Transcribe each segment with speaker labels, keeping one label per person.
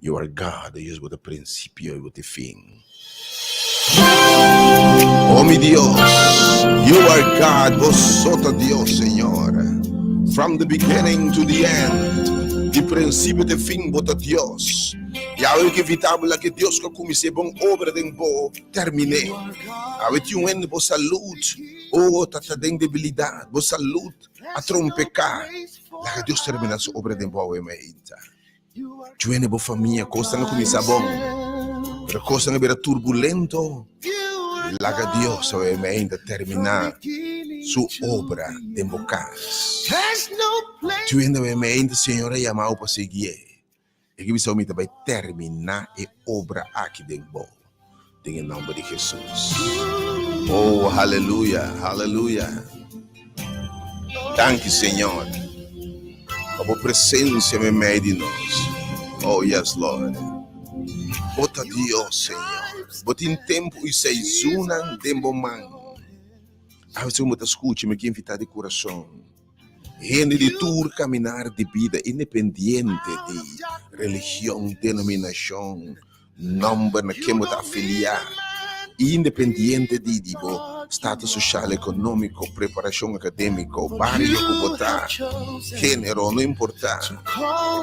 Speaker 1: You are God, Dios bo ta principio y bo ta fin. Oh mi Dios, you are God, bo so ta Dios, Señor. From the beginning to the end, di principio te fin bo ta Dios. Yahweh ke invitabo la ke Dios ku kumins'é bon obra den bo terminé. Awe tin un hende bo salud, oh ta ta den debilidat, bo salud a trompeká. Laga Dios terminá su obra den bo awe mainta. Juene bo famia, kosnan a kuminsá bon, pero kosnan a bira turbulento. Laga Dios awe mainta terminá su obra den bo kas. Juene awe mainta Señor a yama bo pa siguié. E ke bisa bo mi ta bai terminá e obra aki den bo, den e nòmber di Hesus. Oh, haleluya, haleluya. Danki, Señor, pa bo presensia meimei di nos. Oh, yes, Lord. Bo ta Dios, Señor. Bo tin tempu i seizunan den bo man. Awe segun bo ta skucha, mi ke invitá di kurason. Hende di tur kaminar di bida independiente di religion, denominashon, nòmber na ken bo ta afiliá, independiente di di bo status soshal, ekonómiko, preparashon akadémiko, bario ku bo ta, género, no importá,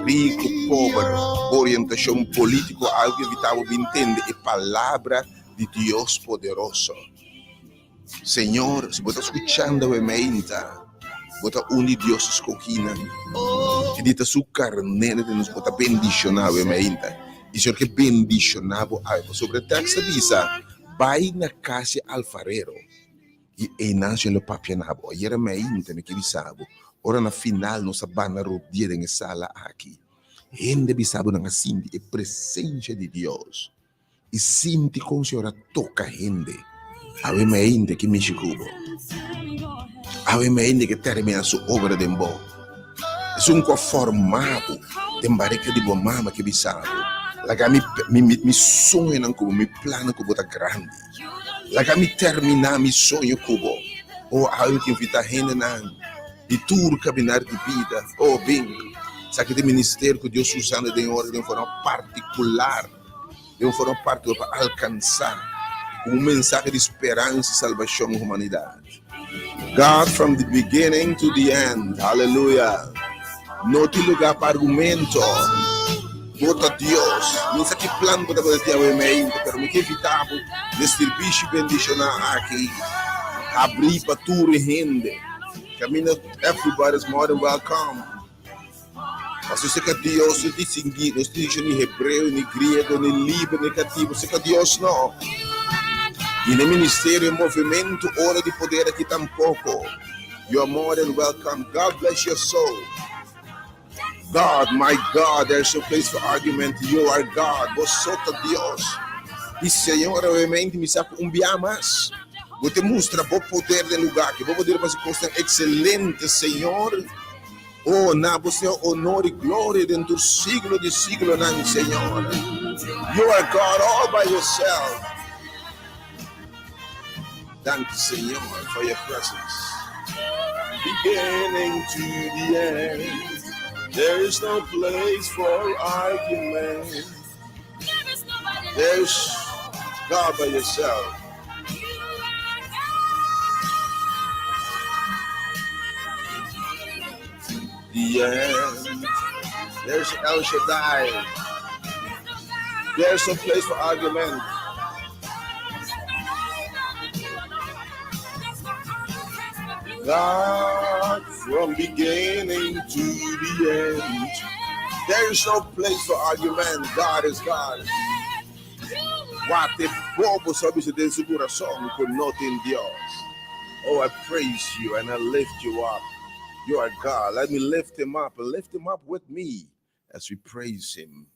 Speaker 1: riku, pober, orientashon polítiko, algu evitá bo bin tende e palabra di Dios poderoso. Señor, si bo ta skuchando awe meinta, bo ta un di Dios su skohínan. I di ta su karné den nos, bo ta bendishoná awe meinta. I Señor ke bendishoná bo awe, pasobra e tèks ta bisa, Bai na kas di alfarero, i einan Señor lo papia na bo. Ayera meinta mi ke bisa bo, ora na final nos a banda rodia den e sala aki, hende bisa bo nan a sinti e presensia di Dios. I sinti kon Señor a toka hende. Awe mainta ke mishi ku bo. Awe mainta ke termina su obra den bo. Esun ku a forma bo den barika di bo mama ke bisa bo, Laga mi mi mi soñonan ku bo, mi plannan ku bo ta grandi. Laga mi termina mi soño ku bo. Oh, awe mi ta invita hendenan di tur kaminar di bida. Oh, bin. Esaki ta e ministerio ku Dios usando den e ora den forma partikular. Den un forma particular pa alcansa cu un mensahe di speransa y salbacion humanidad. God from the beginning to the end. Hallelujah. No tin lugar pa argumento. Bo ta Dios. Mi sa ki plan bo tabata tin awe meinta, pero mi ke invita bo den sirbishi bendiciona aki. Habri pa tur hende. Caminda everybody is more than welcome. Pasobra serka Dios no distinguí, no distinshon ni hebreo, ni griego, ni liber, ni katibu, serka Dios no. Ni na e ministerio, e movementu, ora di poder aki tampoko. You are more than welcome. God bless your soul. God, my God, there is no place for argument. You are God. Bo so ta Dios. I Señor, obviamente mi sa ku un bia mas Bo te mustra Bo poder den lugá aki. Bo poder pa hasi kosnan ekselente, Señor. Oh, na bo sea honor i gloria den tur siglo di siglonan, Señor. You are God all by yourself. Danki, Señor, for your presence. Beginning to the end, there is no place for argument. There's God by yourself. The end. There's El Shaddai. There's no place for argument. God from beginning to the end. There is no place for argument. God is God. Wak e bobo sa bisa den su kurason ku no tin Dios. Oh, I praise you and I lift you up. You are God. Let me lift him up and lift him up with me as we praise him.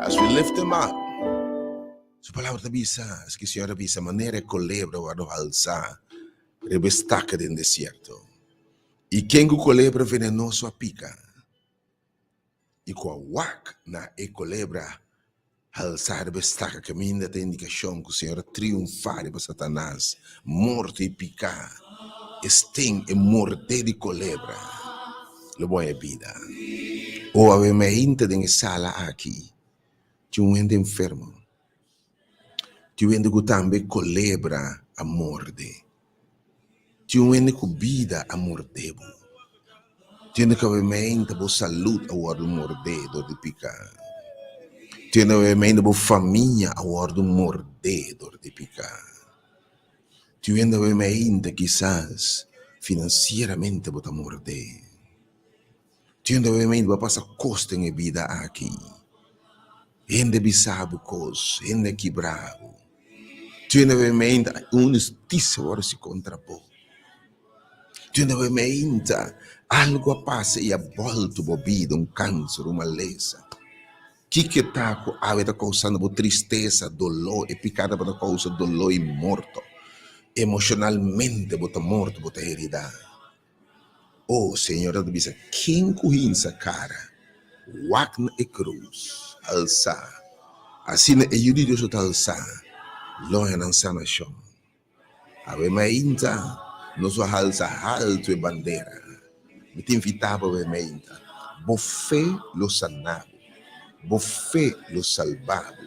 Speaker 1: As we lift him up. Su palabra ta bisa, es ke Señor a bisa, manera e kolebra wòrdu halsá riba e staka den desierto. I ken ku kolebra venenoso a pika i ku a wak na e kolebra halsá riba e staka kaminda ta indikashon ku Señor a triunfá riba Satanas, morto i piká. E sting, e mordé di kolebra lo bo haña bida. O awe meinta den e sala aki. Tin un hende enfermo. Tin un hende ku tambe kolebra a morde. Tin un hende ku bida a morde bo. Tin hende ku awe bo salud a wòrdu mordé dor di piká. Tin hende awe bo famia a wòrdu mordé dor di piká. Tin hende awe kisas finansieramente bo ta mordé. Tin hende awe bo a pasa kos den e bida aki. Hende bisa bo kos, hende a kibra bo. Tin hende awe un hustisia wòrdu hasi kontra bo. Tin hende awe algu a pasa i a bòltu bo bida, un kanser, un malesa. Kiko ta ku awe ta kousando bo tristesa, doló? E piká tabata kousa doló i morto. Emoshonalmente bo ta morto, bo ta heridá. O Señor ta bisa, Ken ku hinsa kara, wak na e krus, alsá. Asina e Yu di Dios lo ta alsá, lo haña nan sanashon. Awe mainta nos lo halsa haltu e bandera. Mi ta invitá bo awe mainta, bo fe lo saná bo, bo fe lo salbá bo,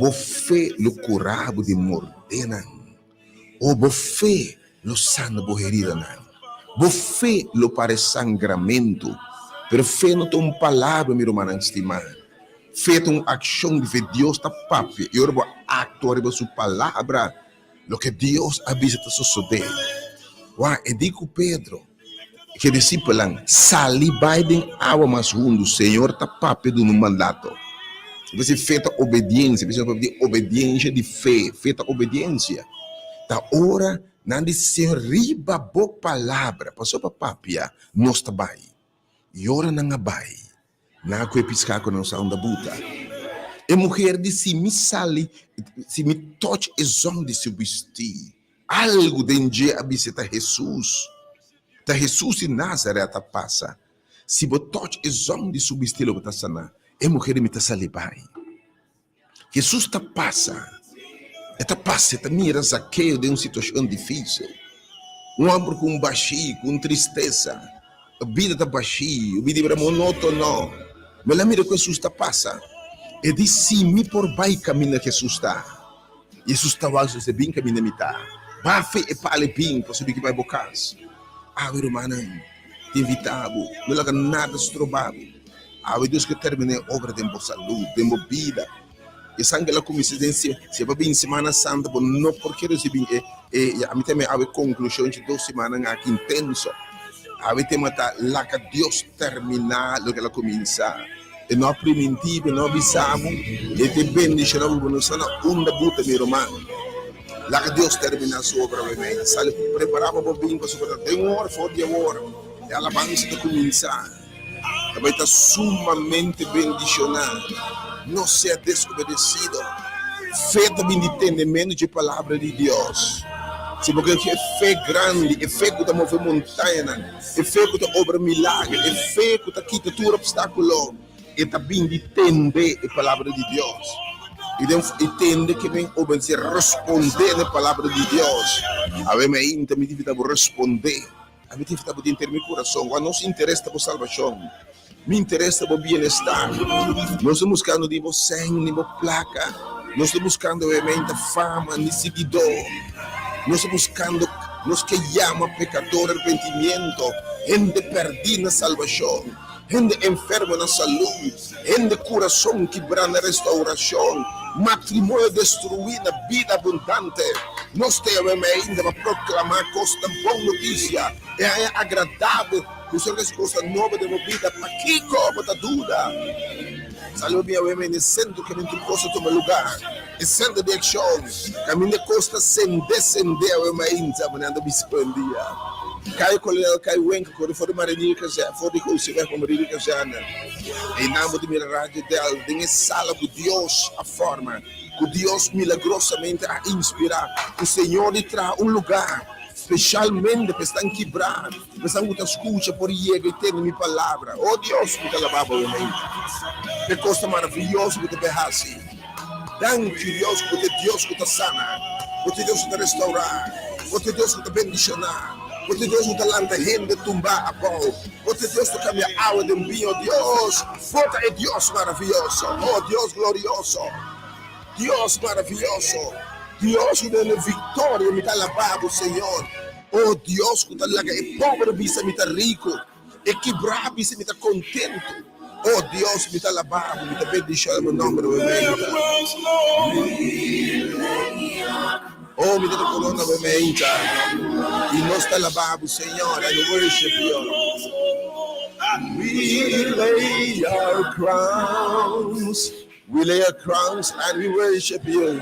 Speaker 1: bo fe lo kurá bo di mordenan. O bo fe lo sana bo heridanan. Bo fe lo para e sangramentu. Pero fe no ta un palabra, mi rumannan stimá. Fe ta un akshon di fe. Dios ta papia i ora bo aktua riba su palabra, loke Dios a bisa ta sosodé. Wak, e di ku Pedro i ku e disipelnan, Sali bai den awa mas hundu, Señor ta papia duna un mandato. P'esei fe ta obediensia. P'esei nos papia di obediensia di fe. Fe ta obediensia. Ta ora nan di Señor riba bo palabra, pasobra pa papia nos ta bai. I ora nan a bai, nan a kohe piská ku nan sa unda buta. E muher di, Si mi sali, si mi touch e zòn di su bistí, algu den dje a bisa ta Hesus. Ta Hesus di Nazaret a pasa. Si bo touch e zòn di su bistí lo bo ta saná. E muher di, Mi ta sali bai. Hesus ta pasa, e ta pasa, e ta mira Zakeo den un situashon difísil. Un hòmber ku un bashí, ku un tristesa. E bida ta bashí, e bida bira monótono. Ma el a mira ku Hesus ta pasa. E di, Si mi por bai kaminda Hesus ta. I Hesus ta wak su bin kaminda mi ta. Bafe e pala e bin pasobra mi ke bai bo kas. Awe rumannan, ta invitá bo, no laga nada stroba bo. Awe Dios ke terminá e obra den bo salud, den bo bida. E sangre la kuminsá den si si bo bin Semana Santa bo no por kere risibí e e ami ta mira awe konklushon dje dos simannan aki intenso. Awe tema ta laga Dios terminá loke el a kuminsá. E no a primintí bo, e no a bisa bo, e te bendishoná bo, bo no sa na unda bo ta mi ruman. Laga Dios terminá su obra awe mei. Sali prepará pa bo bin pasobra ta den un ora for di awor e alabansa ta kuminsá. Ta bai ta sumamente bendishoná. No sea desobedesido. Fe ta bin di tendementu dje Palabra di Dios. Si bo ke e fe grandi, e fe ku ta move montañanan, e fe ku ta obra milager, e fe ku ta kita tur opstákulo, e ta bin di tende e Palabra di Dios. I den i tende ke men obedesé, respondé na e Palabra di Dios. Awe mainta mi ta bo respondé. Ami tin ta bo denter mi kurason. Wak nos interes ta bo salbashon. Mi interes ta bo bienestar. Nos ta buskando ni bo sèn ni bo plaka. Nos ta buskando obviamente fama ni siguidó. Nos ta buskando nos ke yama pekador arrepentimiento, hende pèrdí na salbashon, hende enfermo na salú, hende kurason kibrá na restaurashon, matrimonio destruí na bida abundante. Nos ta yama ainda pa proklamá kosnan bon notisia, e haña agradabel ku Señor ta hasi kosnan nobo den bo bida. Pakiko bo ta duda? Sali bo bin awe na e sentro kaminda tur kos ta tuma lugá, e sentro di akshon, kaminda kos ta sende sende awe mainta, manera nan ta bisa oyendia. Kai Kolonel Kai Wenker kore for di Marinier Kazerne, for di Gooseweg pa Marinier Kazerne. Einan bo ta mira Radio Del den e sala ku Dios a forma. Ku Dios milagrosamente a inspirá ku Señor di traha un lugá speshalmente pa esnan kibrá, pa esnan ku ta skucha por yega i tende mi palabra. O Dios, mi ta alabá bo awe-mainta pa e kosnan maravioso ku ta bai hasi. Danki, Dios, ku bo ta e Dios ku ta sana, bo ta e Dios ku ta restourá, bo ta e Dios ku ta bendishoná. Bo ta Dios ku ta lanta hende tumbá abou. Bo ta Dios ku kambia awa den biño. Dios, bo ta e Dios maravioso. Oh, Dios glorioso. Dios maravioso. Dios ku duna viktoria, mi ta alabá bo, Señor. Oh, Dios ku ta laga e pober bisa mi ta riku, e kibrá bisa mi ta kontentu. Oh, Dios, mi ta alabá bo, mi ta bendishoná bo nòmber, bo meinta. Oh, mi ta ta korona bo meinta, i nos ta alabá bo, Señor, and worship you. We lay our crowns, we lay our crowns and we worship you.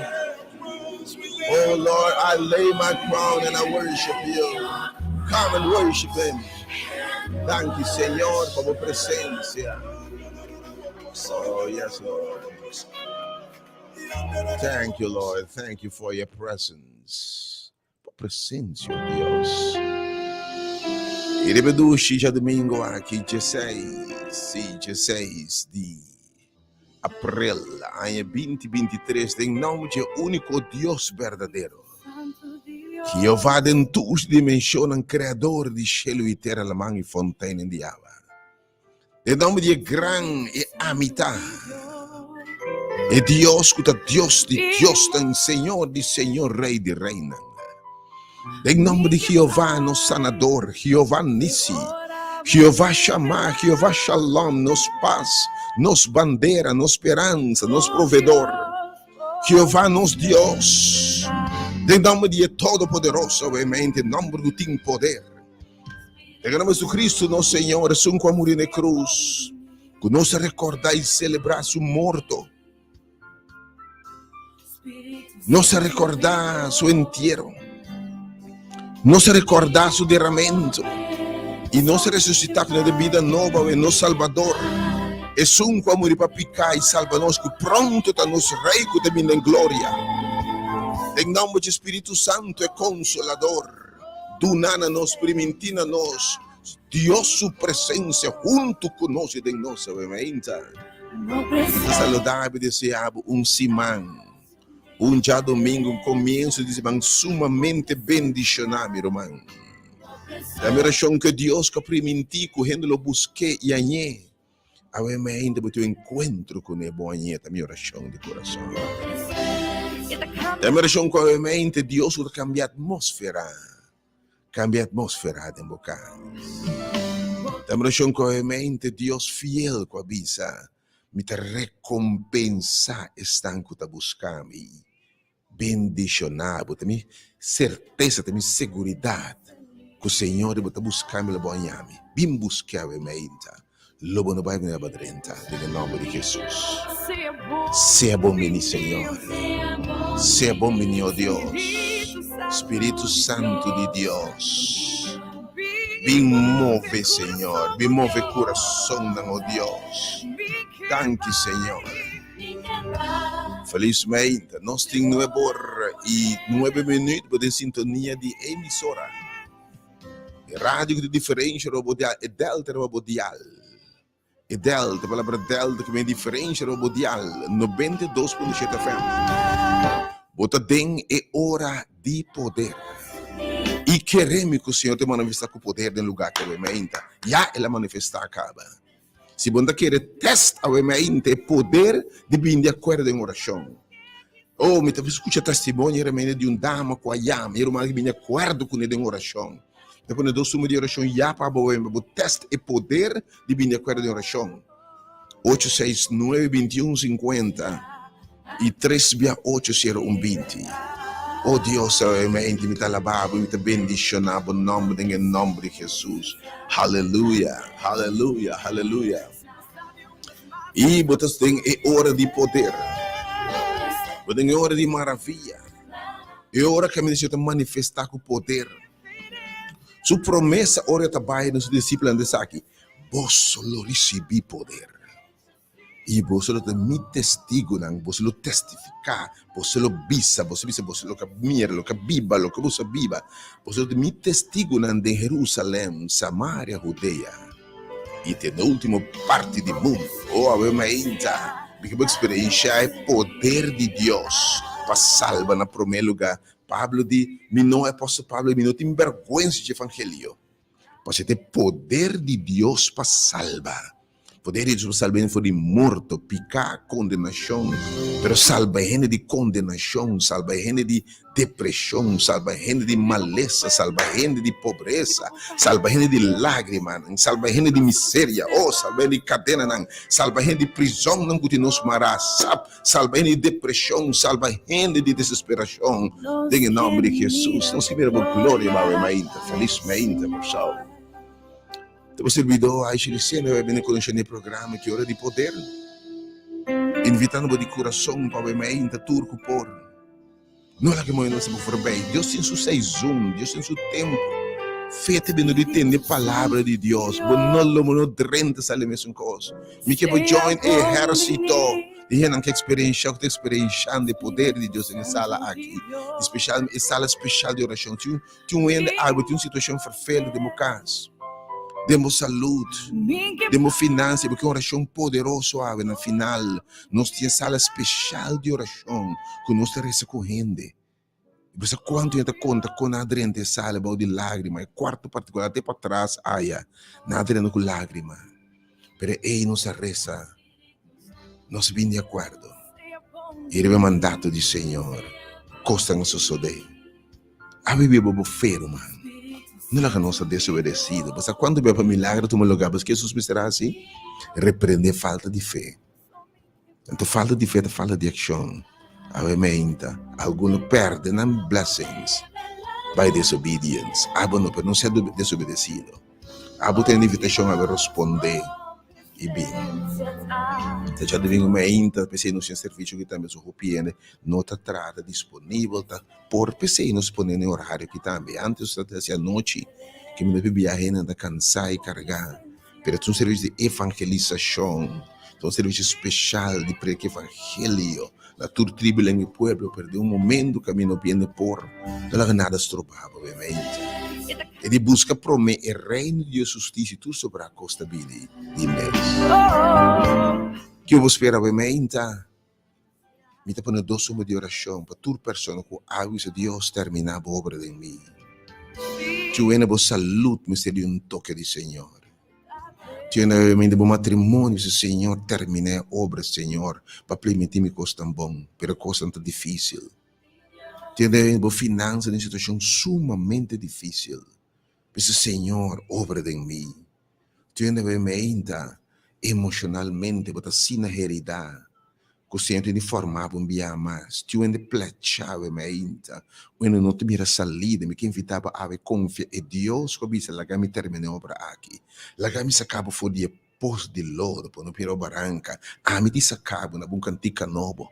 Speaker 1: Oh Lord, I lay my crown and I worship you. Come and worship him. Thank you, Señor, pa bo presencia. Oh, yes, Lord. Thank you, Lord. Thank you for your presence. Bo presencia, oh Dios. I riba dushi djadumingu aki, djeseis, sí, djeseis di aprel, aña binti binti tres, den nòmber dje úniko Dios berdadero, Jehová den tur su dimenshonnan, Kreador di shelu i tera, laman i fonteinnan di awa. Den nòmber di e gran e ami ta, e Dios ku ta Dios di diosnan, Señor di señor, Rei di reinan. Den nòmber di Jehová nos Sanador, Jehová Nissi, Jehová Shammah, Jehová Shalom, nos pas, nos bandera, nos speransa, nos provedor. Jehová nos Dios. Den nòmber di e Todopoderoso, obviamente, nòmber ku tin poder. Den e nòmber di Jesucristo nos Señor, esun ku a muri na e krus, ku nos a rekordá i selebrá su morto. Nos a rekordá su entiero. Nos a rekordá su deramentu. I nos a resusitá ku de bida nobo, e nos Salbador. Esun ku a muri pa piká i salba nos, ku pronto ta nos Rei ku ta bini den gloria. Den nòmber di Spiritu Santu, e Konsolador. Duna na nos, primintí na nos, Dios su presencia huntu ku nos i den nos awe mainta. Mi ta saludá bo i deseá bo un siman, un djadomingo, un komienso di siman sumamente bendishoná, mi ruman. Ta mi orashon ku e Dios ku a primintí ku hende lo busk'é i hañ'é, Awe mainta bo tin un enkuentro kuné bo añe ta mi orashon di kurason. Ta mi orashon ku awe mainta Dios lo ta kambia atmósfera, kambia atmósfera den bo kas. Ta mi orashon ku awe mainta Dios fiel ku a bisa mi ta rekompensá esnan ku ta buska mi. Bendishoná bo ta mi sertesa, ta mi seguridat ku Señor di bo ta buska mi lo bo haña mi. Bin busk'é awe mainta, lo bo no bai ku nada drenta den e nòmber di Hesus. Sea bon bini Señor, sea bon bini o Dios, Spiritu Santu di Dios, bin move Señor, bin move kurasonnan o Dios. Danki Señor. Felismente nos tin nuebe or i nuebe minuut bo den sintonia di emisora. E radio ku ta diferensha riba bo dial, e Delta riba bo dial. E Delta, palabra Delta ku men diferensha riba bo dial, 92.7 FM. Bo ta den e ora di poder. I kere mi ku Señor ta manifestá ku poder den lugá ku awe meinta. Ya el a manifestá kaba. Si bo no ta kere test awe mainta e poder di bini di akuerdo den orashon. Oh, mi ta skucha testimonio realmente di un dama ku a yama i e ruman a bini di akuerdo kuné den orashon. Mi ta pone dos numero di orashon ya pa bo pa bo test e poder di bini di akuerdo den orashon. Ocho seis nuebe binti un sinkuenta i tres bia ocho sero un binti. Oh Dios, awe mainta mi ta alabá bo i mi ta bendishoná bo nòmber den e nòmber di Hesus. Haleluya, haleluya, haleluya. I bo ta den e ora di poder. Bo den e ora di maravia. E ora ku Señor ta manifestá ku poder. Su promesa ora e ta bai na su disipelnan ta esaki, Boso lo risibí poder. I boso lo ta mi testigunan, boso lo testifiká, boso lo bisa, boso bisa boso loke a mira, loke a biba, loke boso a biba. Boso lo ta mi testigunan den Herusalèm, Samaria, Hudea i te na último parti di mundu. O awe mainta, mi ke bo eksperenshá e poder di Dios pa salba na promé lugá. Pablo di, Mi no, apòstel Pablo di, mi no tin bèrgwensa dje evangelio, pasobra e ta e poder di Dios pa salba. Poder di Dios pa salba hende for di morto, piká, kondenashon. Pero salba hende di kondenashon, salba hende di depreshon, salba hende di malesa, salba hende di pobresa, salba hende di lágrimanan, salba hende di miseria, oh, salba hende di kadenanan, salba hende di prizònnan ku tin nos mará, sap, salba hende di depreshon, salba hende di desesperashon, den e nòmber di Hesus. Nos ke mira bo gloria bawe mainta. Felis mainta, Kòrsou. Ta bo sirbidó Aisha Lucena bai bini konosé n'e programa Ki Ora di Poder, invitando bo di kurason pa bai mainta tur ku por. No laga moe nos bo forbei. Dios tin su seizon, Dios tin su tempu. Fe ta bini di tende palabra di Dios. Bo no lo bo no drenta sali mesun kos. Mi ke bo join e ehérsito di hendenan ku eksperenshá ku ta eksperenshando e poder di Dios den e sala aki. Espesial e sala spesial di orashon. Tin un hende algu tin un situashon ferfelu den bo kas, den bo salud, den bo finansia, bo ke un orashon poderoso awe. Na final nos tin e sala speshal di orashon ku nos ta resa ku hende. I bo sa kuantu hende ta konta kon nan a drenta e sala bou di lágrima, e kuarto partikular te patras aya nan a drenta ku lágrima. Pero ei nos a resa, nos bin di akuerdo i riba e mandato di Señor kosnan a sosodé. A bibi bo bo fe, ruman. No laga nos ta desobedesido. Bo sa kuantu bia pa milagro tuma lugá paske Hesus mester hasi? Reprendé falta di fe. Anto falta di fe ta falta di akshon. Awe meinta, algun lo pèrdè nan blessings by disobedience. Abo no, pero no sea desobedesido. Abo tene invitashon, abo respondé i bin. Ta djadumingu meinta, p'esei nos tin servisio aki tambe, so hopi hende no ta trata disponibel, ta por p'esei nos pone n'e orario aki tambe. Antes nos ta hasi anochi, ke mi no por biaha hende ta kansá i kargá, pero ta un servisio di evangelisashon, ta un servisio speshal di prediká evangelio na tur tribu, lengua i pueblo, pero den un momento ku ami no biende por no laga nada stroba bo, obviamente. E di buska promé e reino di Dios, hustisia i tur sobrá kos ta bini di mes. Kiko bo spera obviamente? Mi ta pone dos suma di orashon pa tur persona ku a bisa Dios terminá bo obra den mi. Tjue bo salud mester di un toke di Señor. Tjue na bo matrimonio bisa Señor terminá e obra Señor pa permití mi kos tan bon pero e kosnan ta difisil. Tjue na bo finansa den situashon sumamente difisil bisa Señor obra den mi. Tjue na bo meinta emoshonalmente bo ta asina heridá ku Señor tin di forma bo un bia mas. Tin un hende plechá awe mainta, un hende no ta mira salida. Mi ke invitá bo awe konfia e Dios ku a bisa, Laga mi terminá e obra aki. Laga mi saka bo for di e pos di lodo pa no bira bo baranka. Ami di saka bo na bo un kantika nobo.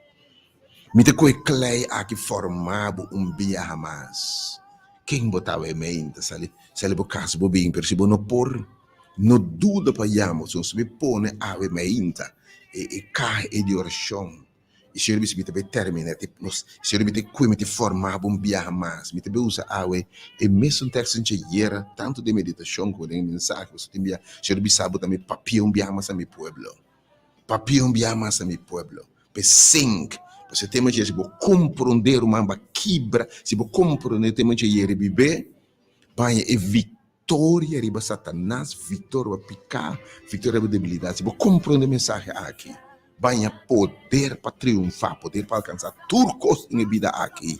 Speaker 1: Mi ta kohe klei aki forma bo un biaha mas. Ken bo ta awe mainta? Sali, sali bo kas bo bin, pero si bo no por, No duda pa yama nos mi pone awe mainta e e kaha e di orashon i Señor bisa mi ta bai termina te nos Señor mi ta kue mi ta forma bo un biaha mas mi ta bai usa awe e mesun teksto dje ayera tantu den meditashon komo den e mensahe pasobra tin bia Señor bisa bo tambe papia un biaha mas na mi pueblo papia un biaha mas na mi pueblo pa e sink pasobra e tema dje si bo kompronde ruman bo a kibra si bo kompronde e tema dje ayera bibe baña e Victoria riba Satanas, victoria riba piká, victoria riba debilidat. Si bo komprondé e mensahe aki, baña poder pa triunfá, poder pa alkansá tur kos den e bida aki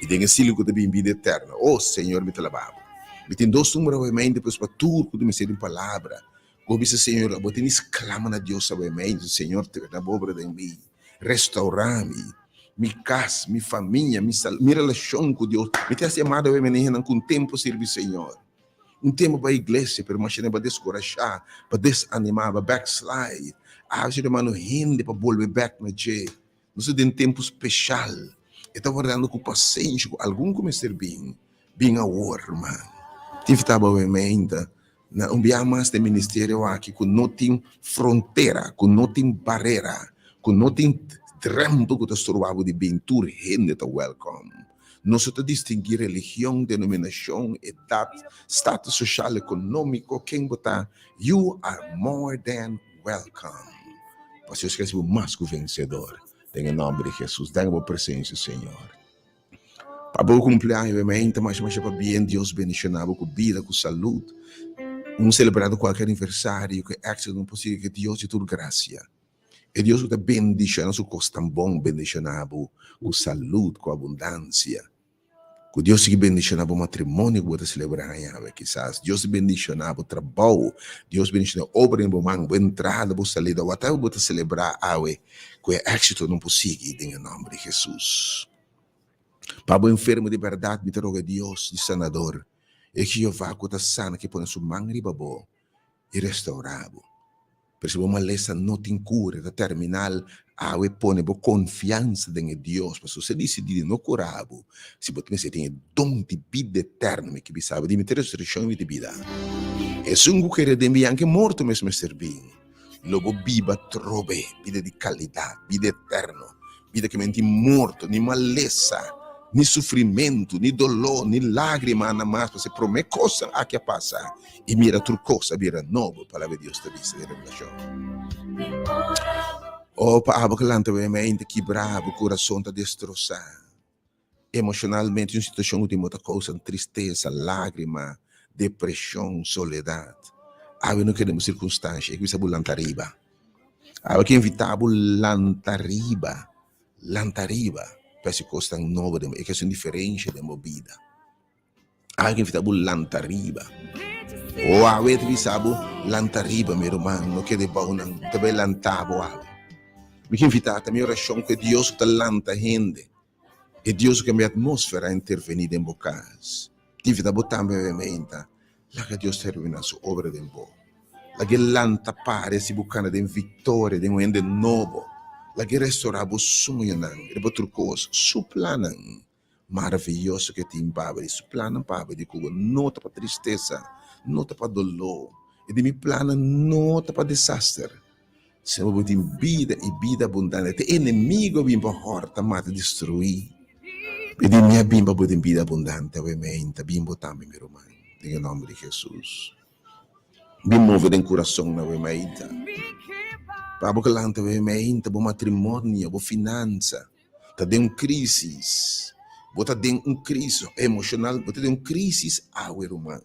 Speaker 1: i den e siglo ku ta bin, bida eterno. O Señor, mi ta laba bo. Mi tin dos número awe mente, pues pa tur ku ta mester di un palabra. Bo bisa, Señor, abo tin di sklama na Dios awe mente, Señor, terminá bo obra den mi, restaurá mi, mi kas, mi famia, mi sal, mi relashon ku Dios. Mi ta hasi yamada awe menehenan ku un tempu sirbi Señor. Un tempu bai iglesia, pero masha pa deskurashá, pa desanimá, pa backslide. Awe si hermano hende pa bolbe bèk na dje. Nos ta den tempu speshal. E ta wardando ku pasenshi ku algun ku mester bin, bin awor, ruman. Tin fita bo awe meinta na un biaha mas den ministerio aki ku no tin frontera, ku no tin barera, ku no tin drèmpel ku ta stroba bo di bin, tur hende ta wèlkòm. Nos no ta distinguí religion, denominashon, edat, status soshal, ekonómiko, ken bo ta, you are more than welcome. Pasobra Dios ke hasi bo mas ku vensedor. Den e nòmber di Hesus. Danki bo presensia, Señor. Pa bo cumpleaños awe mainta masha masha pabien Dios bendiciona bo cu bida cu salud. Un celebrando cualkier aniversario cu exito no por sigui cu Dios di tur gracia. E Dios cu ta bendiciona su cos tan bon bendiciona bo cu salud cu abundancia. Ku Dios sigui bendishoná bo matrimonio ku bo ta selebrá aña kisas. Dios bendishoná bo trabou. Dios bendishoná obra den bo man, bo entrada, bo salida. Whatever bo ta selebrá awe, ku e éksito no por sigui den e nòmber di Hesus. Pa bo enfermo di bèrdat, mi ta roga Dios di sanador, e Jehová ku ta sana ke pone su man riba bo i restaurá bo. Pero si bo malesa no tin kura, e ta terminal, awe pone bo konfiansa den e Dios, pasobra si e disidí di no kura bo, si bo ta mester tin e don di bida eterno, mi ke bisa bo, di mi ta resurekshon i mi ta bida. Esun ku kere den mi, anke morto mes mester bin, lo bo biba atrobe, bida di kalidat, bida eterno, bida ke men tin morto, ni malesa, ni sufrimentu, ni doló, ni lágrimanan mas, pasobra e promé kosnan aki a pasa. I mira tur kos a bira nobo, palabra di Dios ta bisa den Revelashon. Oh, pa abo ku lanta wei mente kibrá, bo kurason ta destrosá emoshonalmente, un situashon ku tin bo ta kousa tristesa, lágrima, depreshon, soledat. Awe no kere bo sirkunstansha, e ku bisa bo lanta riba. Awe ke invitá bo lanta riba, lanta riba pa hasi kosnan nobo den bo, e ke hasi un diferensha den bo bida. Algin fita bo lanta riba. O awe ta bisa bo lanta riba mi ruman, no keda bou nan, ta bai lanta bo awe. Mi ke invita ta mi orashon ku e Dios ku ta lanta hende, e Dios ku kambia atmosfera a interveni den bo kas. Ti invita bo tambe awe meinta, laga Dios termina su obra den bo. Laga e lanta pare si bo kana den viktoria, den un hende nobo. Laga e restorá bo soñonan riba tur kos, su plannan. Maraviyoso ke tin pabia di su plannan pabia di ku bo no ta pa tristesa, no ta pa doló, e di mi plannan no ta pa desaster, sino pa bo tin bida i bida abundante. Te enemigo a bin pa hòrta, mata, destruí, e di mi a bin pa bo tin bida abundante. Awe meinta, bin bo tambe, mi ruman, den e nòmber di Hesus. Bin move den kurason awe meinta. Pa bo ke lanta awe meinta, bo matrimonio, bo finansa. Ta den un crisis. Bo ta den un crisis emocional, bo ta den un crisis awe ruman.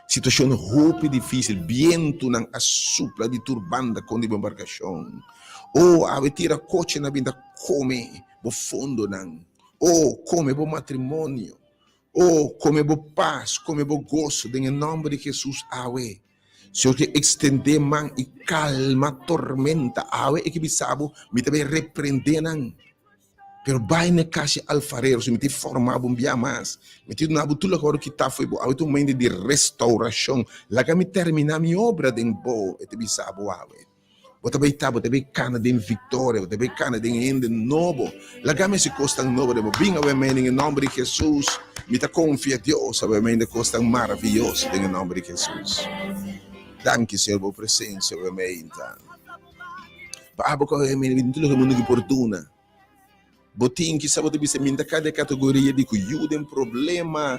Speaker 1: Situacion hopi dificil, bientonan a supla di tur banda con di bo embarcacion. Oh, awe tira cochenan a bin ta come bo fondonan. Oh, come bo matrimonio. Oh, come bo pas, come bo goso den e nomber di Jesus awe. Señor ke extendé man i calma tormenta awe e ke bisa bo mi ta bay reprendé nan. Pero bay na cas di alfarero si mi ta forma bo un bia mas. Mi ta duna bo tur loke a wòrdu kitá for di bo. Awe ta un momento di restauracion. Laga mi terminá mi obra den bo, e ta bisa bo awe. Bo ta bay ta, bo ta bay cana den victoria, bo ta bay cana den hende nobo. Laga mi haci cosnan nobo den bo. Bin awe mei den e nomber di Jesus. Mi ta confia Dios awe mei den cosnan maraviyoso den e nomber di Jesus. Danki Señor bo presencia awe mei ta. Pa abo cu awe mei tin loke mundo ki por duna. Bo tin kisa bo ta bisa mi ta cay den e categoria di cu yu den problema,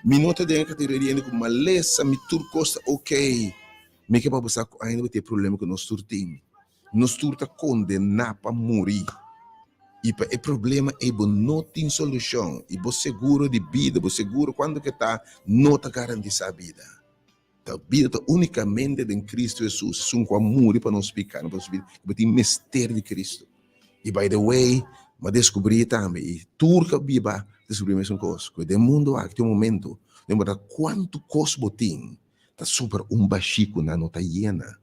Speaker 1: mi no ta den e categoria di hende cu malesa, mi tur cos ta okay. Mi ke pa bo sa ku ainda bo tin e problema ku nos tur tin. Nos tur ta kondená pa muri. I pa e problema ei bo no tin solushon. I bo seguro di bida, bo seguro kuantu ke ta, no ta garantisá bida. Ta bida ta únikamente den Kristu Hesus, esun ku a muri pa nos pikánan, pa nos bida. Bo tin mester di Kristu. I by the way, mi a deskubrí tambe, i tur ku a biba a deskubrí mesun kos, ku den mundu aki tin un momento, no importa kuantu kos bo tin, Ta sobra un bashí ku nan no ta yena.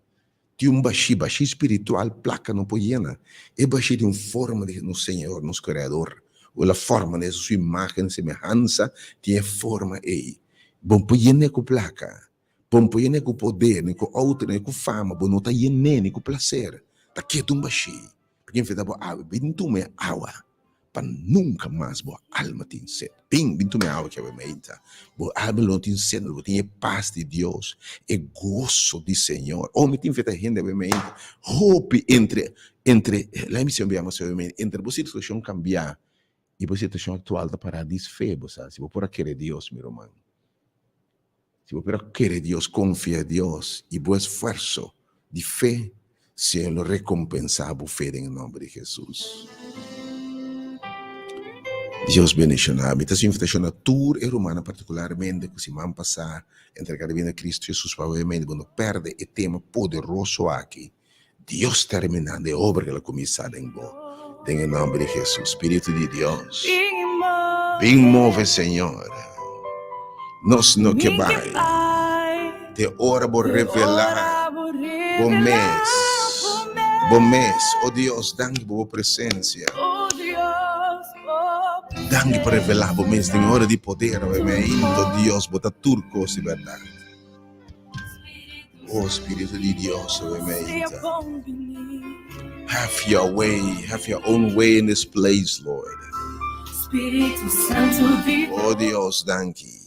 Speaker 1: Tin un bashí, bashí spiritual, plaka no por yena. E bashí tin un forma di nos Señor, nos Kreador. O el a forma den su imágen i semehansa, tin e forma ei. Bo no por yen'é ku plaka, bo no por yen'é ku poder, ni ku outo, ni ku fama, bo no ta yen'é ni ku plaser. Ta keda un bashí. P'e enfrentá bo awe, bin tuma e awa pa nunka mas bo alma tin sed. Bin, bin tuma e awa ki awe meinta. Bo alma lo no tin sed, lo bo tin e pas di Dios, e goso di Señor. Oh, mi ta invitá hende awe meinta, hopi entre, entre, laat mi siña mas awe meinta, entre bo situashon kambiá i bo situashon aktual ta pará dis fe, bo sa, si bo por a kere Dios, mi ruman. Si bo por a kere Dios, konfia Dios i bo esfuerso di fe, Señor lo rekompensá bo fe den e nòmber di Hesus. Dios bendiciona. Mi ta haci invitacion na tur e rumannan particularmente cu siman pasa entrega di bida na Cristo Jesus pa obviamente bo no perde e tema poderoso aki. Dios termina e obra cu el a cuminsa den bo. Den e nomber di Jesus. Spiritu di Dios, bin move Señor. Nos no ke bai te ora bo revela bo mes, bo mes. O Dios, danki pa bo presencia. Danki pa revela bo mes den ora di poder. Awe Dios, bo ta tur cos di berdad. Oh Spiritu di Dios, awe mainta. Have your way, have your own way in this place, Lord. Oh Dios, danki.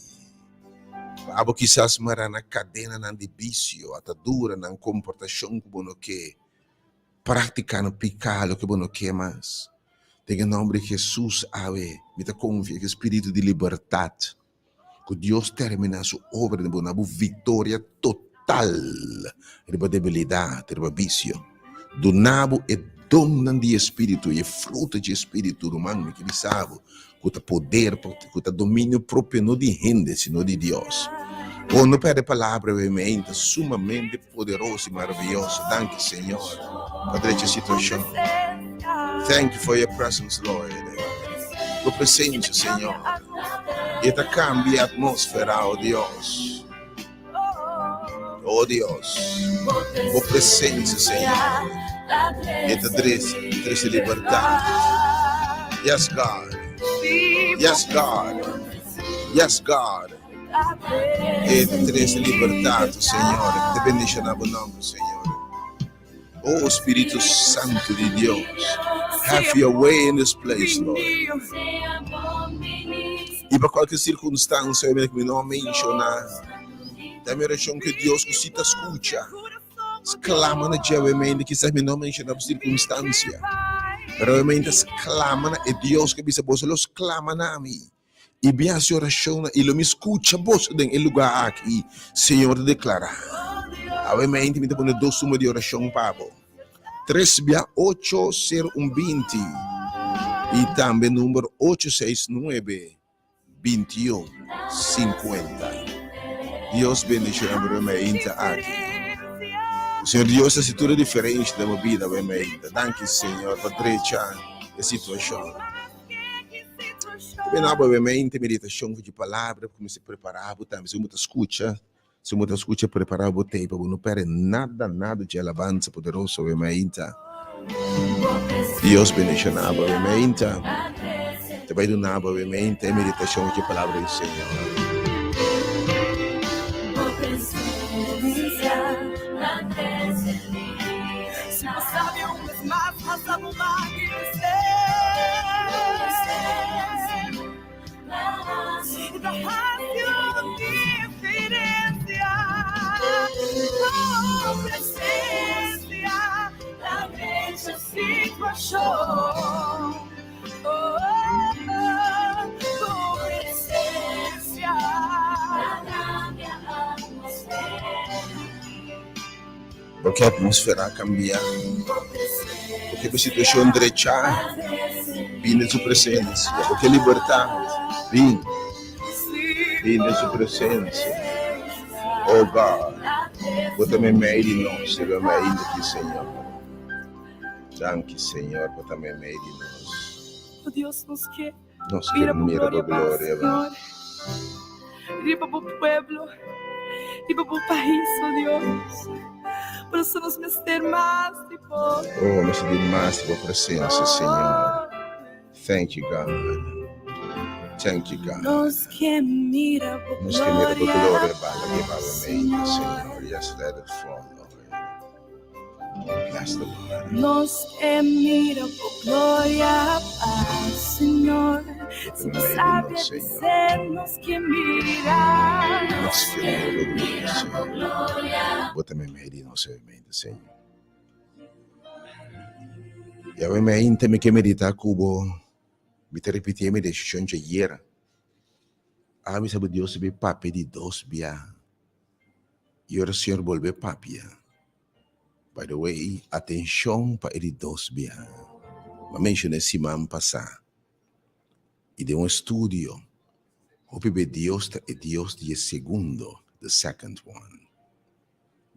Speaker 1: Abo kisas mará na kadenanan di bisio, ataduranan, komportashon ku bo no ke. Praktikando piká loke bo no ke mas. Den e nòmber di Hesus awe mi ta konfia ku e spiritu di libertat Ku Dios terminá su obra den bo na bo viktoria total riba debilidat, riba bisio. Duna bo e donnan di e Spiritu i e fruta dje Spiritu, ruman, mi ke bisa bo ku ta poder, ku ta dominio propio no di hende sino di Dios. Bo no pèrdè palabra wei mei ta sumamente poderoso i maravioso. Danki Señor pa drecha situashon. Thank you for your presence, Lord. Bo presencia, Señor. E ta cambia atmósfera, oh Dios. Oh Dios. Bo presencia, Señor. E ta trece, trece libertad. Yes, God. Yes, God. Yes, God. E ta trece libertad, Señor. Te bendiciona bo nomber, Señor. Oh Spiritu Santu di Dios, have your way in this place, Lord. I pa kualke sirkunstansia ku mi no a menshoná, ta mi orashon ku Dios ku si ta skucha, sklama na dje awemente, kisas mi no a menshoná bo sirkunstansia, pero awemente sklama na e Dios ku a bisa boso lo sklama na mi i bin hasi orashonnan i lo mi skucha boso den e lugá aki, Señor ta deklará. Awe mainti mi ta pone dos suma di orashon pa bo, tres bia ocho sero un binti i tambe number ocho seis nuebe binti un sinkuenta. Dios bendishoná bo mainta aki. Señor Dios hasi tur e diferensha den bo bida awe mainta. Danki Señor pa drecha e situashon. Tambe abo obviamente meditacion di palabra ku mester prepara bo tambe segun bo ta skucha, segun bo ta skucha prepara bo tei pa bo no perde nada nada dje alabansa poderoso obviamente. Dios bendiciona bo obviamente. Ta bai duna bo obviamente e meditacion dje palabra di Señor. Bo ke atmosfera kambia, bo ke bo situashon drechá, bin den su presensia. Bo ke libertat, bin, bin den su presensia. O God, bo ta meimei di nos, riba mei ainda aki, Señor. Danki, Señor, bo ta meimei di nos. Nos ke mira bo gloria, ba.
Speaker 2: Riba bo pueblo, riba bo pais, oh Dios. Por eso nos mester mas di bo.
Speaker 1: Oh, nos ta di mas di bo presencia, Señor. Thank you, God. Thank you, God.
Speaker 2: Nos ke mira bo
Speaker 1: Nos ke mira bo gloria,
Speaker 2: gloria,
Speaker 1: ba. Laga e ba bo mente, Señor. Yes, let it fall, Lord.
Speaker 2: Nos ke mira bo gloria, Señor. Si bo sabi ser, nos ke mira.
Speaker 1: Nos ke mira bo gloria, Señor. Bo ta meimei di nos obviamente, Señor. I awe mainta mi ke medita ku bo, mi ta ripiti e mi desishon djayer. Ami sa bo Dios ta bin papia di dos bia. I ora Señor bolbe papia. By the way, atencion pa e di dos biaha. M'a menciona e siman pasa. I den un estudio, hopi be Dios ta e Dios di e segundo, the second one.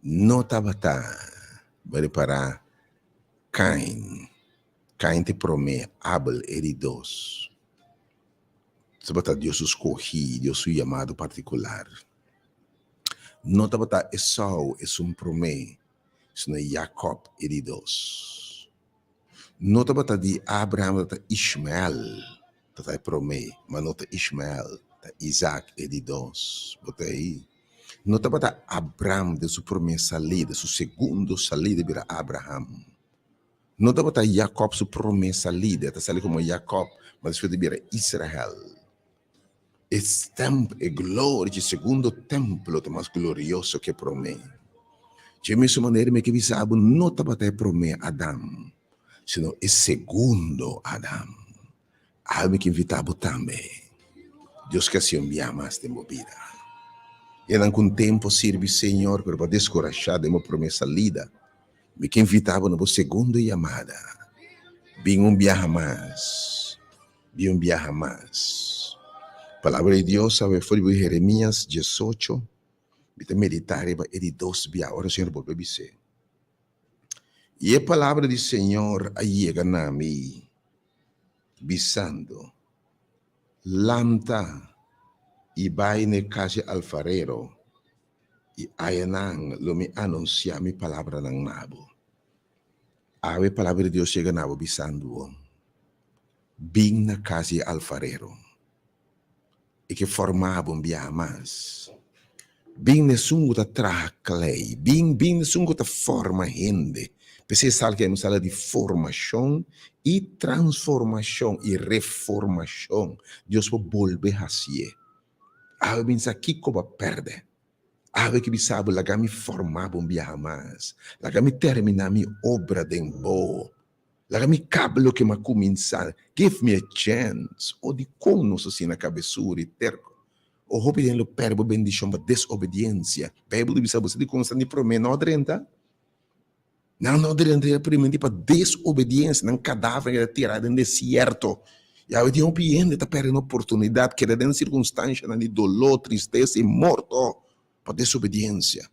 Speaker 1: No tabata, bo repará, Kain. Kain ta e promé, Abel e di dos. Tabata Dios su skohí, Dios su yamado partikular. No tabata Esau esun promé, sino Jakòb e di dos. No tabata di Abraham tabata Ishmael tabata e promé, ma no ta Ishmael, ta Isaac e di dos. Bo ta ei? No tabata Abram den su promé salida, su segundo salida bira Abraham. No tabata Jakòb su promé salida, e ta sali komo Jakòb, ma despues ta bira Israel. E stemp, e gloria dje segundo templo ta mas glorioso ke promé. Dje mesun manera mi ke bisa bo no tabata e promé Adam, sino e segundo Adam. Awe mi ke invitá bo tambe. Dios ke hasi un bia mas den bo bida. Esnan ku un tempu a sirbi Señor pero bo a deskurashá den bo promé salida, mi ke invitá bo na bo segundo yamada. Bin un biaha mas. Di un biaha mas. Palabra di Dios awe for di buki Jeremias diesocho, mi ta meditá riba e di dos bia ora Señor bolbe bis'é. I e palabra di Señor a yega na mi, bisando, Lanta i bai na e kas di alfarero, i ayanan lo mi anunsiá mi palabranan na bo. Awe palabra di Dios yega na bo bisando bo, Bin na kas di e alfarero, e ke forma bo un biaha mas. Bin na esun ku ta traha klei, bin, bin na esun ku ta forma hende. P'esei e sal ke un sala di formashon i transformashon i reformashon. Dios por bolbe hasié. Awe bin sa kiko bo a pèrdè. Awe ki bisa bo, Laga mi forma bo un biaha mas. Laga mi terminá mi obra den bo. Laga mi kaba loke mi a kuminsá. Give me a chance. O dikon nos asina kabesur i terko? O hopi den lo pèrdè bo bendishon pa desobediensia. Beibel ta bisa bo, sa dikon esnan di promé no a drenta? Nan no drenta e primintí pa desobediensia, nan kadaver a keda tirá den desierto. I awe tin hopi hende ta pèrdè nan oportunidat, keda den sirkunstanshanan di doló, tristesa i morto pa desobediensia.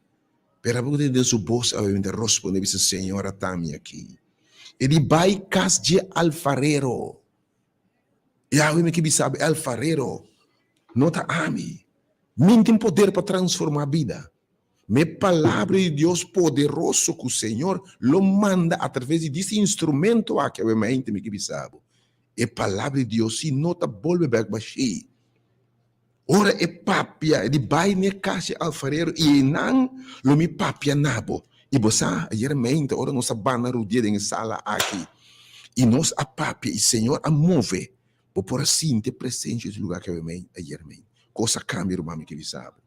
Speaker 1: Pero abo ku ta tende su bos awe mi ta rospondé bisa, Señor, ata mi aki. E di bai kas dje alfarero. I awe mi ke bisa bo, e alfarero no ta ami. Mi tin poder pa transformá bida. Ma e Palabra di Dios poderoso ku Señor lo manda atraves di dis instrumento aki awe mainta mi ke bisa bo, e Palabra di Dios si no ta bolbe bek bashí. Ora e papia, e di bai n'e kas di alfarero i einan lo mi papia na bo. I bo sa, ayer mainta ora nos a banda rudia den e sala aki i nos a papia i Señor a move, bo por a sinti e presensia di su lugar aki awe mainta, ayer mainta. Kos a kambia ruman mi ke bisa bo.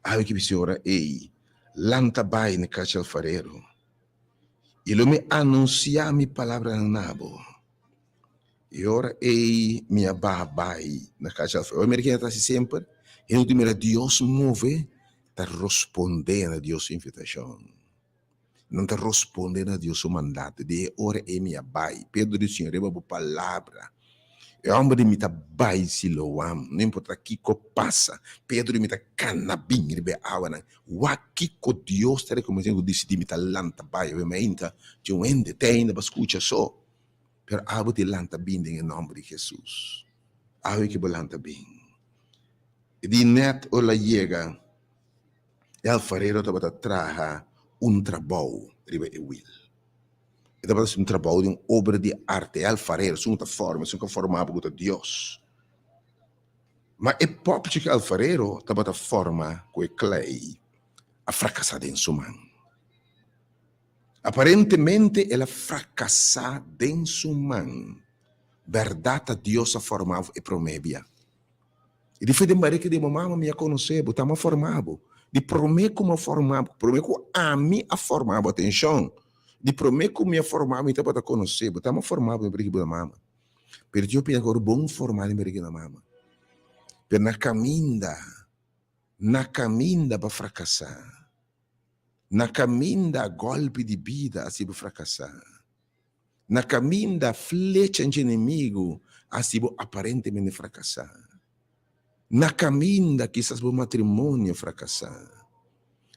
Speaker 1: Awe ki bis'é ora ei, Lanta bai na kas di alfarero, i lo mi anunsiá mi palabranan na bo. I ora ei mi a baha bai na kas di alfarero. Ora mira kende ta hasi semper, hende ku mira Dios move ta rospondé na Dios su invitashon. Nan ta rospondé na Dios su mandato. Di e ora ei mi a bai. Pedro di, Señor, riba bo palabra. E hòmber di mi ta bai Siloam, no importá kiko pasa. Pedro di mi ta kana bin riba e awanan. Wak kiko Dios ta rekompensá ku disidí mi ta lanta bai. Awe mainta tin un hende te ainda pa skucha so. Pero abo tin lanta bin den e nòmber di Hesus. Awe ke bo lanta bin. E di nèt ora el a yega. E alfarero tabata traha un trabou riba e wil. E tabata hasi un trabou di un obra di arte. E alfarero, esun ku ta forma, esun ku a forma bo ku ta Dios. Ma e pòpchi ku e alfarero tabata forma ku e klei a frakasá den su man. Aparentemente el a frakasá den su man. Bèrdat ta Dios a forma bo e promé bia. I di fe den barika di bo mama mi a konosé bo, ta mi a forma bo. Di promé ku mi a forma bo, promé ku ami a forma bo, atenshon, di promé ku mi a forma bo mi tabata konosé bo, ta mi a forma bo den barika di bo mama. Pero tin hopi hende ku a wòrdu bon formá den barika di nan mama, pero na kaminda, na kaminda pa frakasá, na kaminda gòlpi di bida a hasi bo frakasá. Na kaminda flecha dje enemigu hasi bo aparentemente frakasá. Na kaminda kisas bo matrimonio frakasá.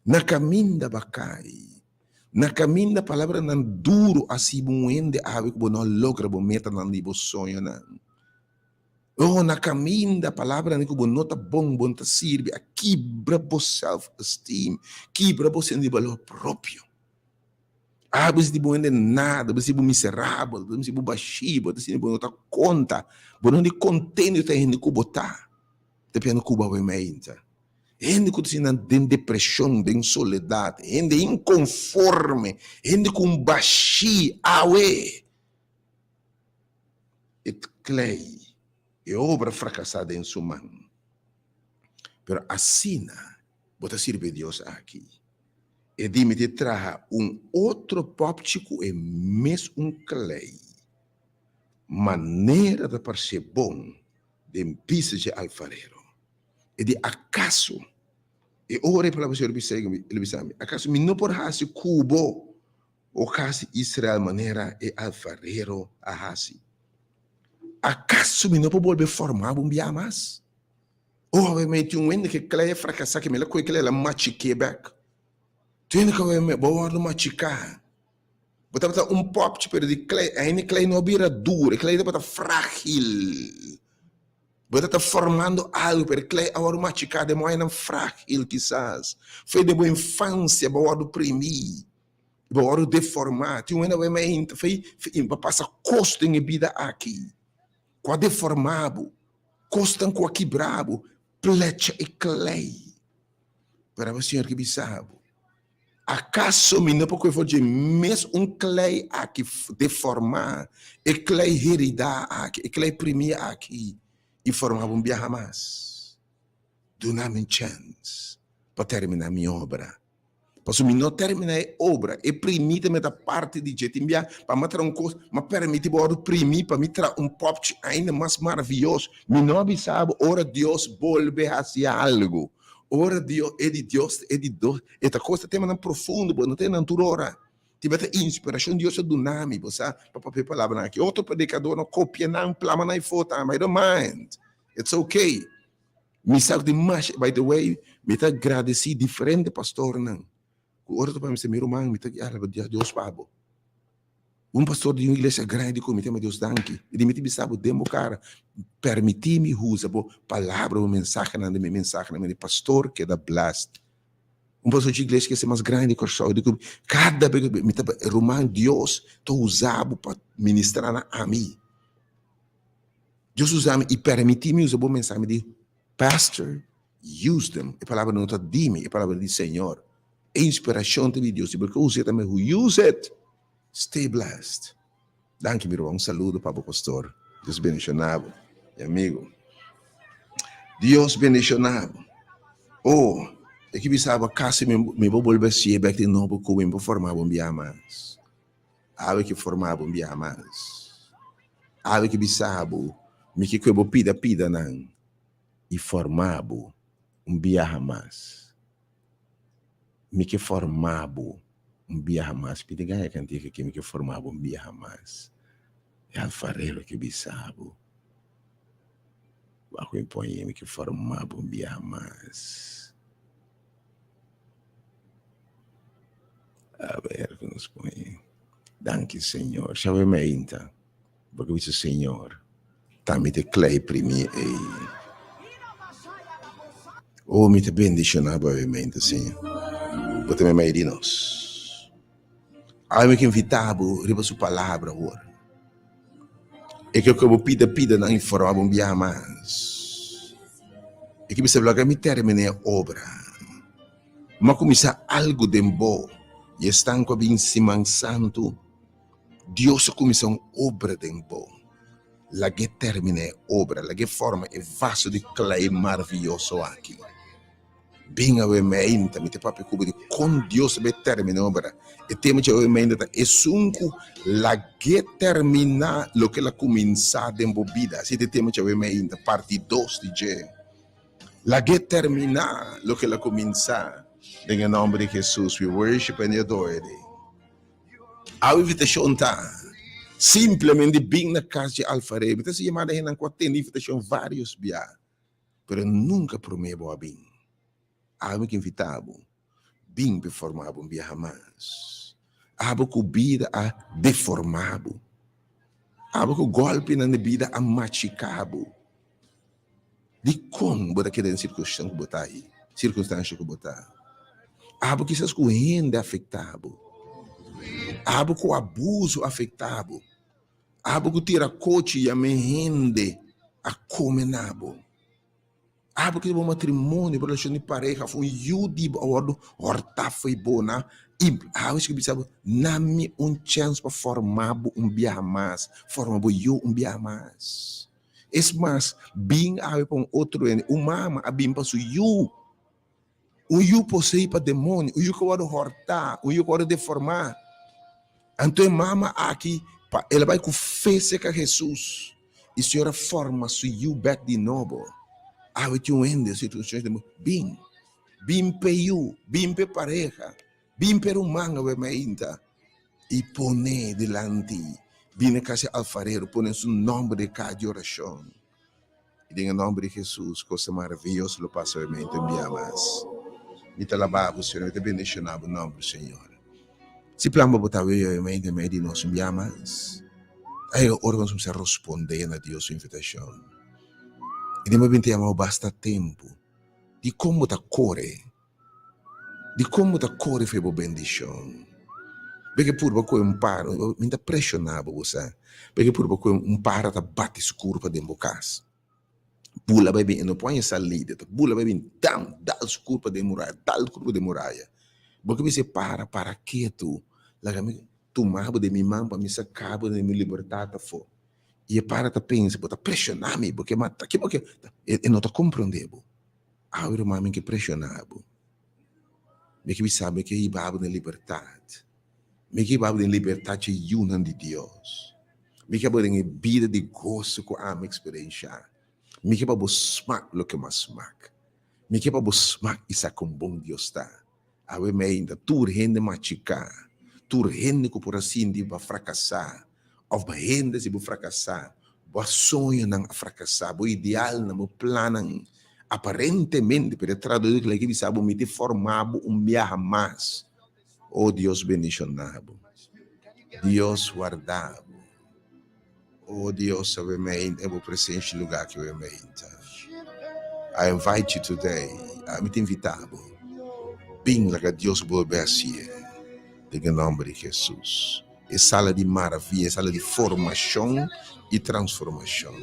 Speaker 1: Na kaminda bo a kai. Na kaminda palabranan duru a hasi bo un hende awe ku bo no a logra bo metanan di bo soñonan. Oh, na kaminda palabranan ku bo no ta bon, bo no ta sirbi a kibra bo self esteem, kibra bo sentido di balor propio. Ah, bo sinti bo hende nada, bo sinti bo miserabel, bo sinti bo bashí, bo ta sinti bo no ta konta, bo no di kontento ta hende ku bo ta. Ta piensa ku bo awe meinta. Hende ku ta sinti nan den depreshon, den soledat, hende inkonforme, hende ku un bashí awe. E klei, e obra frakasá den su man. Pero asina bo ta sirbi e Dios aki. E di mi te traha un otro popchi ku e mes un klei. Manera ta parse bon den bista dje alfarero. E di, Akaso, e ora e palabra Señor bisa el bisa mi, akaso mi no por hasi ku bo o hasi Israel manera e alfarero a hasi? Akaso mi no por bolbe forma bo un bia mas? Oh, awe mi tin un hende ke klei a frakasá, ke mi la kohe klei la machik'é bèk. Tin hende ke awe mi bo wòrdu machiká. Bo tabata un pòpchi pero di klei, ainda e klei no a bira duru, e klei tabata frágil. Bo tabata formando algu pero e klei a wòrdu machiká den moenan frágil kisas. Foi den bo infansia bo a wòrdu primí, bo a wòrdu deformá. Tin un hende awe mi ainda foi, bo a pasa kos den e bida aki ku a deformá bo. Kosnan ku a kibra bo, plecha e klei. Pero abo Señor ke bisa bo, Akaso mi no por kohe for dje mes un klei aki deformá, e klei heridá aki, e klei primí aki, i forma bo un biaha mas? Duna mi un chèns pa terminá mi obra. Pasobra mi no terminá e obra, e primí ta meta parti di dje. Tin bia pa mi a traha un kos, mi a permití bo wòrdu primí pa mi traha un pòpchi ainda mas maravioso. Mi no a bisa bo ora Dios bolbe hasi algu. Ora Dios, e di Dios, e di dos, e ta kos ta temanan profundo, bo no ta nan tur ora. Tin bia ta inspirashon Dios a duna mi, bo sa, pa papia e palabranan aki. Otro predikadornan kopia nan, plama nan e foto, I don't mind. It's okay. Mi sa ku tin masha, by the way, mi ta gradesí diferente pastornan ku ora ta papia mi sa, mi ruman, mi ta alaba Dios pa bo. Un pastor di un iglesia grandi ku mi ta yama Dios danki. I di mi ta bisa bo den bo kara, permití mi usa bo palabra, bo mensahenan den mi mensahenan. Mi di, pastor keda blessed. Un pastor di iglesia ke mas grandi di Kòrsou di ku kada bes mi ta ruman Dios ta usa bo pa ministrá na ami. Dios usa mi i permití mi usa bo mensahe. Mi di, Pastor, use them. E palabra no ta di mi, e palabra di Señor. E inspirashon ta di Dios. Si bo ke us'é tambe, use it. Stay blessed. Danki mi ruman. Un saludo pa bo pastor. Dios bendishoná bo, mi amigo. Dios bendishoná bo. Oh, e ki bisa bo kasi mi mi bo bolbe hasié bèk di nobo ku mi bo forma bo un bia mas. Awe ki forma bo un bia mas. Awe ki bisa bo, mi ke kue bo pida pidanan i forma bo un biaha mas. Mi ke forma bo un biaha mas. Pidi gaya kantika aki, mi ke forma bo un biaha mas. E alfarero ke bisa bo, wak mi pon mi ke forma bo un biaha mas. A ber ku nos pon. Danki Señor. Shawe meinta. Bo ke bisa Señor, ta mi ta klei primi ei. Oh, mi ta bendiciona bo awe meinta, Señor. Bo ta meimei di nos. Awe mi ke invita bo riba su palabra awor. E ke ku bo pida pida nan informa bo un biaha mas. E ke bisa laga mi termina e obra. Mi a kuminsá algu den bo i esnan ku a bin siman santu. Dios a kuminsá un obra den bo. Lag'é terminá e obra, lag'é forma e vaso di klei maravioso aki. Bin awe meinta, mi ta papia ku bo di kon Dios a bai terminá e obra. E tema dje awe meinta ta esun ku lag'é terminá loke el a kuminsá den bo bida. Así ta e tema dje awe meinta, parti dos di dje. Lag'é terminá loke el a kuminsá. Den e nòmber di Hesus, we worship and adore thee. Awe invitashon ta. Simplemente bin na kas dje alfarero. Mi ta hasi yamada hendenan ku a tende invitashon vários bia, pero nunka promé bo a bin. Awe mi ke invitá bo, bin pa e forma bo un biaha mas. Abo ku bida a deformá bo. Abo ku gòlpinan di bida a machiká bo. Dikon bo ta keda den sirkunstansha ku bo ta ei? Sirkunstansha ku bo ta. Abo kisas ku hende afektá bo. Abo ku abuso afektá bo. Abo ku tira kochi yama e hende a kome na bo. Abo ku bo matrimonio, bo relashon di pareha òf un yu di bo a wòrdu hòrtá fo'i bo na i awe si ku bisa bo, Na mi un chèns pa forma bo un biaha mas, forma bo yu un biaha mas. Es mas, bin awe pa un otro hende. Un mama a bin pa su yu. Un yu poseí pa demonio, un yu ku a wòrdu hòrtá, un yu ku a wòrdu deformá. Anto e mama aki, pa el a bai ku fe serka Hesus, i Señor a forma su yu bèk di nobo. Awe tin un hende den sirkunstansia di bin, bin p'e yu, bin p'e pareha, bin p'e ruman awe mainta, i pone dilanti, bin na kas di alfarero, pone su nòmber den kas di orashon. I den e nòmber di Hesus, kosnan maravioso lo pasa awe mainta un bia mas. Mi ta laba bo, Señor, mi ta bendishoná bo nòmber, Señor. Si plan bo bo ta awe awe mainta mei di nos un bia mas, a yega ora ku nos kuminsá rospondé na Dios su invitashon. I den bo binti yama bo basta tempu. Dikon bo ta kore? Dikon bo ta kore for bo bendishon? Beke purba koe un para, mi ta preshoná bo, bo sa. Beke purba koe un para ta bati su kurpa den bo kas. Bula bai bin, e no por haña salida, ta bula bai bin, dam, dal su kurpa den muraya, dal kurpa den muraya. Bo ke bisa e para, para ketu, laga mi tuma bo den mi man pa mi saka bo den mi libertat afó. I e para ta pensa, bo ta preshoná mi, bo ke mata, ke bo ke, e no ta komprondé bo. Awe ruman mi ke preshoná bo. Mi ke bisa bo, mi ke hiba bo den libertat. Mi ke hiba bo den libertat dje yunan di Dios. Mi ke bo den e bida di goso ku ami eksperenshá. Mi ke pa bo smak loke mi a smak. Mi ke pa bo smak i sa kon bon Dios ta. Awe meinta tur hende machiká, tur hende ku por a sinti bo a frakasá òf bo hende si bo frakasá, bo soñonan a frakasá, bo idealnan, bo plannan aparentemente, pero e traductor kila ki bisa bo mi ta forma bo un biaha mas. Oh Dios bendishoná bo. Dios warda bo. Oh Dios awe meinta e bo presencia lugar aki awe meinta. I invite you today. Ami ta invita bo. Bin laga Dios bolbe haci'e. Den e nomber di Jesus. E sala di maravia, e sala di formacion y transformacion.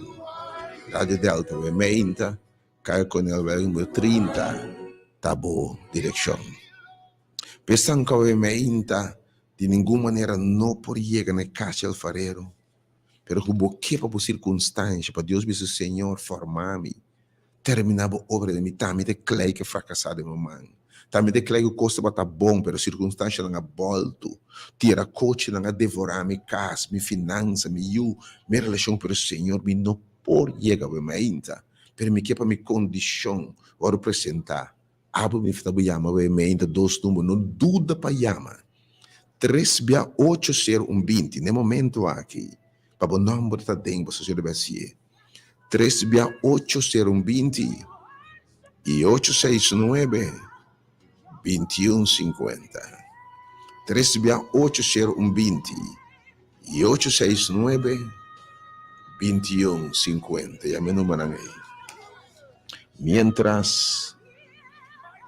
Speaker 1: Radio Delta awe meinta, Kaya Cornel numero 30 ta bo direccion. P'esan ku awe meinta di ningun manera no por yega na e kas di alfarero, pero ku bo ke pa bo sirkunstansha, pa Dios bisa, Señor, forma mi, terminá bo obra den mi. Tambe ta e klei ku a frakasá den bo man. Tambe ta e klei ku kos tabata bon, pero sirkunstanshanan a bòltu. Tira kochinan a devorá mi kas, mi finansa, mi yu, mi relashon, pero Señor, mi no por yega awe meinta, pero mi ke pa mi kondishon wòrdu presentá. Abo mi ta bo yama wei meinta dos number no duda pa yama tres bia ocho sero un binti n'e momento aki pa bo nomber ta den bo sosio riba hacié tres bia ocho sero un binti y ocho seis nuebe binti un sinkuenta tres bia ocho sero un binti y ocho seis nuebe binti un sinkuenta yama e numbernan ei. Miéntras,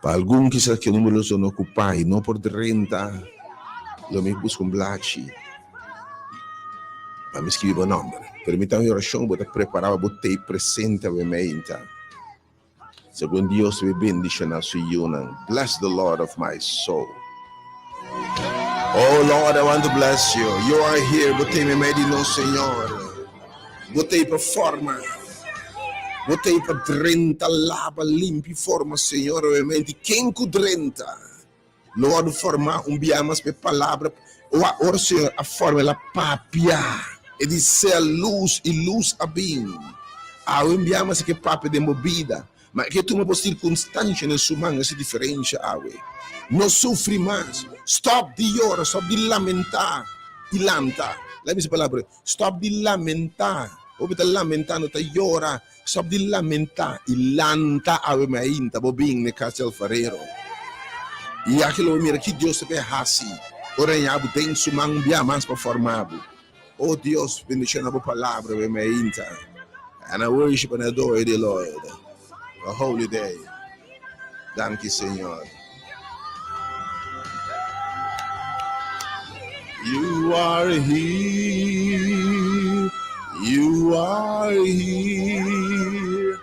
Speaker 1: pa algun kisas ke number lo zona okupá i no por drenta, lo mi buska un blachi pa mi skibi bo nòmber. Pero mi ta un orashon bo ta prepará pa bo tei presente awe meinta. Segun Dios ta bendishoná su yunan. Bless the Lord of my soul. Oh Lord, I want to bless you. You are here. Bo tei meimei di nos, Señor. Bo tei pa forma. Bo tei pa drenta, laba, limpi, forma, Señor. Obviamente, ken ku drenta lo wòrdu formá un bia mas pa e palabra. Ora Señor a forma, el a papia. E di, Sea lus, i lus a bin. Awe un bia mas e ke papia den bo bida. Ma e ke tuma bo sirkunstansha den su man, ese diferensha awe. No sufri mas. Stòp di yora, stòp di lamentá i lanta. Laga mi bisa palabra, stòp di lamentá. Hopi ta lamentá, no ta yora. Stòp di lamentá i lanta awe mainta bo bin n'e kas di alfarero. I aki lo bo mira ki Dios ta por hasi ora e haña bo den su man un bia mas pa forma bo. O Dios, bendiciona bo palabra awe mainta. And I worship and adore thee, Lord. A holy day. Danki, Señor. You are here. You are here.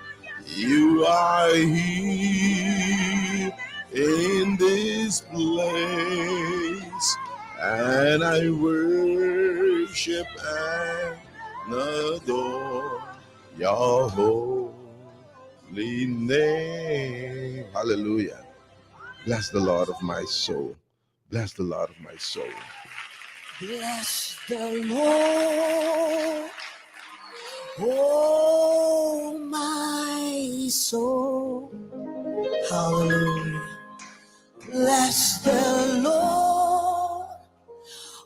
Speaker 1: You are here in this place. And I worship and adore your holy name. Hallelujah. Bless the Lord of my soul. Bless the Lord of my soul.
Speaker 3: Bless the Lord, oh my soul. Hallelujah. Bless the Lord,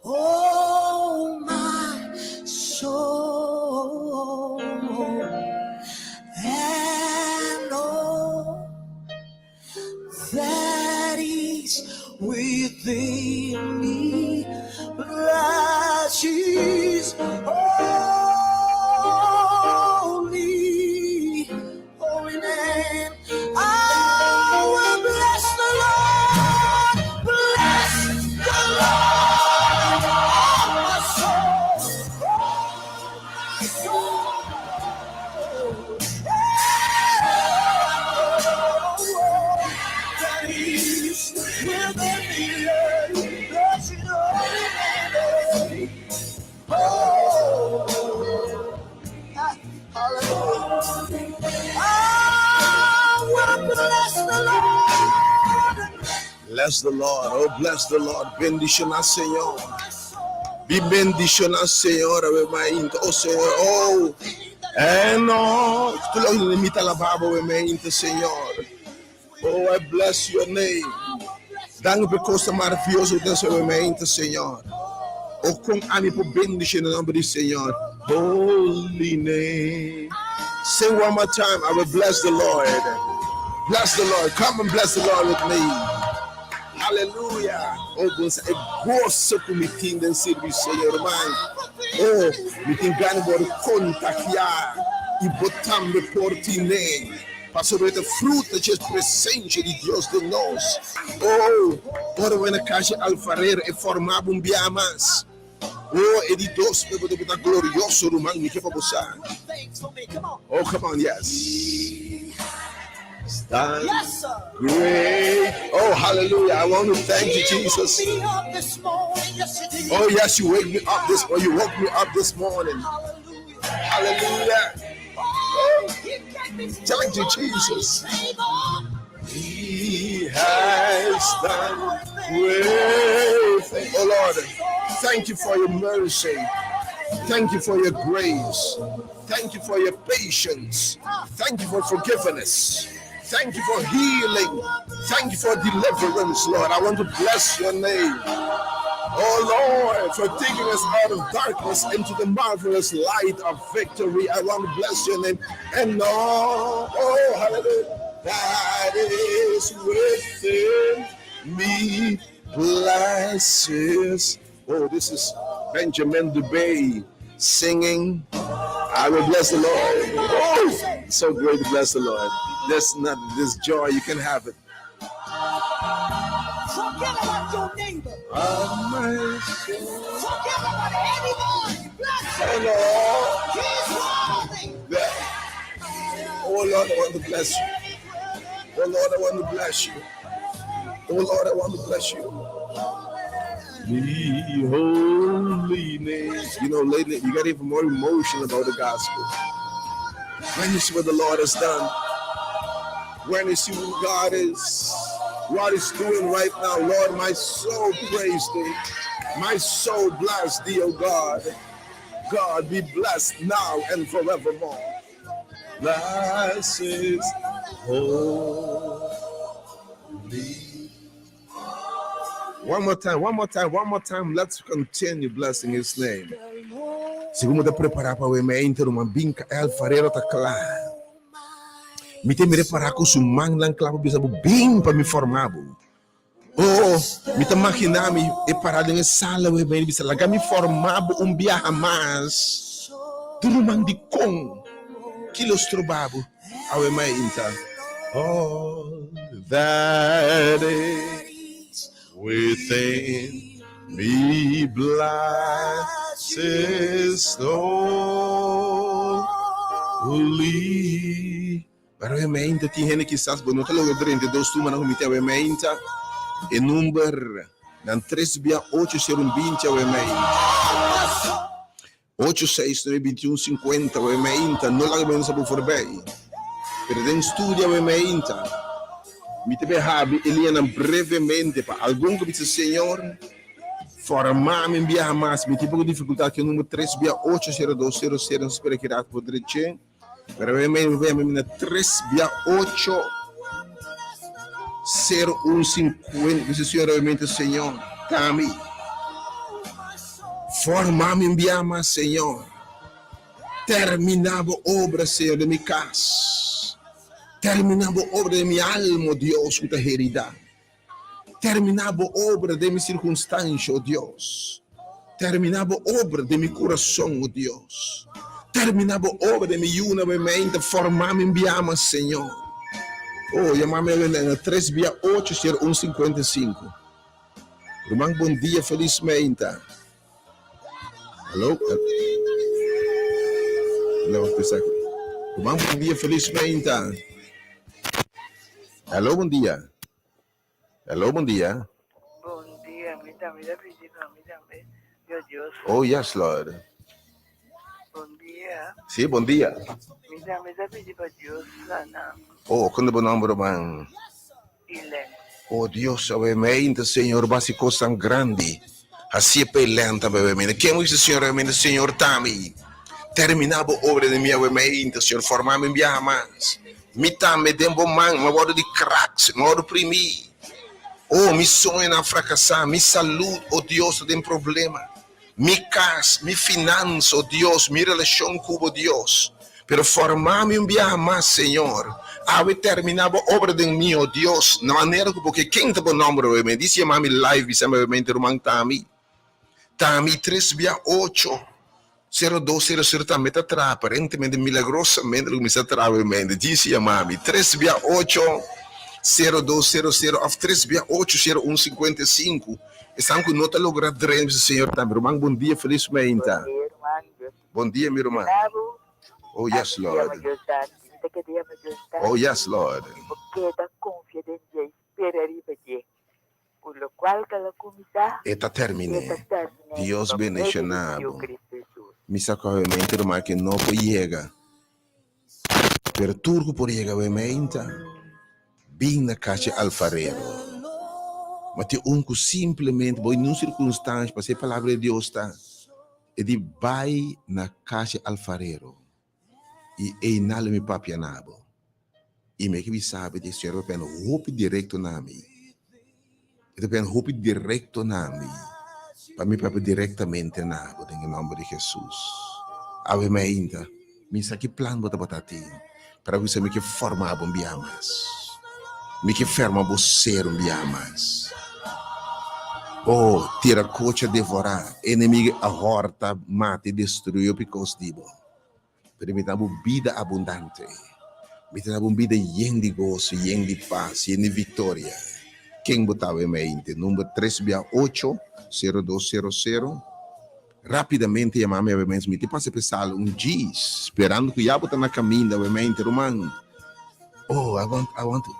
Speaker 3: oh my soul. And all that is within me. Bless his holy, holy name. I will bless the Lord, bless the Lord, oh my soul, oh my soul. Oh, that is within me. Bless his holy name. Oh, hallelujah. I will bless the Lord.
Speaker 1: Bless the Lord. Oh, bless the Lord. Bendishoná Señor. Be bendishoná Señor. Awe mainta. Oh, Señor. Oh. And oh, tur loke mi ta alabá bo awe mainta, Señor. Oh, I bless your name. Danki pa kos maravioso ku awe mainta, Señor. Oh, kon ami por bendishoná nòmber di Señor. Holy name. Sing one more time. I will bless the Lord. Bless the Lord. Come and bless the Lord with me. Hallelujah. Oh, Dios, e goso ku mi tin den sirbi Señor, man. Oh, mi tin gana di kontagiá i bo tambe por tin. Pasobra e fruta di presensia di Dios den nos. Oh, ora bo na kas di alfarero e forma bo un bia mas. Oh, e di dos, bo ta glorioso, ruman, mi ke pa bo. Oh, come on, yes. Stand
Speaker 3: Yes, sir.
Speaker 1: great. Oh, hallelujah. I want to thank you,
Speaker 3: He woke
Speaker 1: Jesus.
Speaker 3: me up this morning. Yes, he did.
Speaker 1: Oh, yes, you wake me up this or you woke me up this morning.
Speaker 3: Hallelujah.
Speaker 1: Hallelujah.
Speaker 3: Oh, he gave me
Speaker 1: Thank you,
Speaker 3: favor,
Speaker 1: Jesus.
Speaker 3: favor.
Speaker 1: He has done great things. Oh Lord, thank you for your mercy. Thank you for your grace. Thank you for your patience. Thank you for forgiveness. Thank you for healing. Thank you for deliverance, Lord. I want to bless your name. Oh Lord, for taking us out of darkness into the marvelous light of victory. I want to bless your name. And all, oh, hallelujah, that is within me. Blesses. Oh, this is Benjamin Dubé singing. I will bless the Lord. Oh, so great to bless the Lord. There's not this joy, you can have it.
Speaker 3: Forget about your neighbor.
Speaker 1: Of my soul.
Speaker 3: Forget about anybody. Bless him.
Speaker 1: And all
Speaker 3: He's worthy.
Speaker 1: that. Oh Lord, I want to bless you. Oh Lord, I want to bless you. Oh Lord, I want to bless you. The holy name. You know, lately you got even more emotional about the gospel. When you see what the Lord has done, when you see who God is, what He's doing right now, Lord, my soul praise thee. My soul bless thee, O God. God be blessed now and forevermore. Bless his holy. One more time, one more time, one more time. Let's continue blessing his name. Segun bo ta prepará pa awe meinta, ruman bin ka e alfarero ta kla. Mi ta mira pará ku su mannan kla pa bisa bo, Bin pa mi forma bo. Oh, mi ta maginá mi e pará den e sala awe meinta bisa, Laga mi forma bo un biaha mas. Tur ruman dikon? Ki lo stroba bo awe meinta? All that is within me bless his holy. Pero awe meinta tin hende kisas bo no ta logra drenta e dos tumanan ku mi tin awe meinta. E number nan tres bia ocho sero un binti awe meinta. Ocho seis nuebe binti un sinkuenta awe meinta no laga bo sa bo forbei. Pero den studio awe meinta mi ta bay habri e liñanan brevemente pa algun ku bisa Señor forma mi un biaha mas mi tin poko difikultat ku e number tres bia ocho sero dos sero sero nos spera ki rato por dreche pero awe meinta mi bay yama mi na tres bia ocho sero un sinkuenta bisa Señor awe meinta Señor ta mi. Forma mi un bia mas, Señor. Termina bo obra, Señor, den mi cas. Termina bo obra den mi alma, oh Dios, cu ta herida. Termina bo obra den mi circunstancia, oh Dios. Termina bo obra den mi curason, oh Dios. Termina bo obra den mi yuna, mi mente. Forma mi un bia mas, Señor. Oh, yama mi awe na tres bia ocho, sero un cincuenta y cinco. Ruman bon dia felis meinta. Hallo. Hallo, esaki. Ruman bon dia felis meinta. Hallo bon dia. Hallo bon dia.
Speaker 4: Bon dia, mi tambe ta pidi pa mi tambe yo Dios.
Speaker 1: Oh yes Lord.
Speaker 4: Bon dia.
Speaker 1: Si, bon dia.
Speaker 4: Mi tambe ta pidi pa Dios sana.
Speaker 1: Oh, kon bo nomber ruman?
Speaker 4: Ilen.
Speaker 1: Oh Dios, awe meinta, Señor, basi cosnan grandi. Hacié pa Ilen tambe, awe meinta. Ken dice, Señor, awe meinta, Señor, tami. Termina bo obra den mi, awe meinta, Señor, forma mi un biaha mas. Mi tambe den bo man, mi a wordo di cracks, mi a wordo primi. Oh, mi soñonan a fracasa, mi salud, oh Dios, ta den problema. Mi cas, mi finansa, oh Dios, mi relacion cu bo, Dios. Pero forma mi un biaha mas, Señor. Awe termina bo obra den mi, oh Dios, na manera cu bo ke. Ken ta bo nomber, awe mi? Dici yama mi live, bisa mi awe mente, ruman Tami. Tami tres bia ocho, sero dos, sero sero tambe ta traha, aparentemente, milagrosamente lo cuminsa traha awe mente. Dici yama mi tres bia ocho, sero dos, sero sero of tres bia ocho, sero un, cincuenta y cinco. Esnan ku no ta logra drenta bisa Señor tambe. Ruman bon dia felis meinta.
Speaker 4: Bon dia ruman Dios
Speaker 1: Bon dia mi ruman.
Speaker 4: bendiciona bo.
Speaker 1: Oh yes
Speaker 4: Ami yama
Speaker 1: Lord.
Speaker 4: Dios danki. Mi ta keda yama Dios
Speaker 1: Oh
Speaker 4: danki
Speaker 1: yes Lord.
Speaker 4: bo keda confia den dje y spera riba dje ku locual ka lo cuminsa
Speaker 1: E ta
Speaker 4: e
Speaker 1: termine.
Speaker 4: ta termine
Speaker 1: Dios
Speaker 4: pa medio di
Speaker 1: bendiciona
Speaker 4: Dio
Speaker 1: bo.
Speaker 4: Cristo Jesus.
Speaker 1: Mi sa ku awemente ruman ke no por yega. Pero tur ku por yega awemente. Bin na kachi alfarero. Ma tin un ku simplemente bo nun sirkunstansha, pasobra e Palabra di Dios ta e di bai na kachi alfarero i einan lo mi papia na bo. I mi a kibi sabi di e Señor ta papia hopi direkto na mi. E ta papia hopi direkto na mi pa mi papia direktamente na bo den e nòmber di Hesus. Awe mainta mi sa ki plan bo tabata tin, pero awe mi ke forma bo un bia mas. Mi ke ferma bo ser un bia mas. Oh, tira kochi a devorá, enemigu a hòrta, mata i destruí hopi kos di bo. Pero mi ta bo bida abundante. Mi ta bo un bida yen di goso, yen di pas, yen di viktoria. Ken bo ta awe mente? Number tres bia ocho, sero dos sero sero. Rapidamente yama mi awe mens. Mi ta pasa pa e sala un djis, sperando ku ya bo ta na kaminda awe mente, ruman. Oh, I want, I want to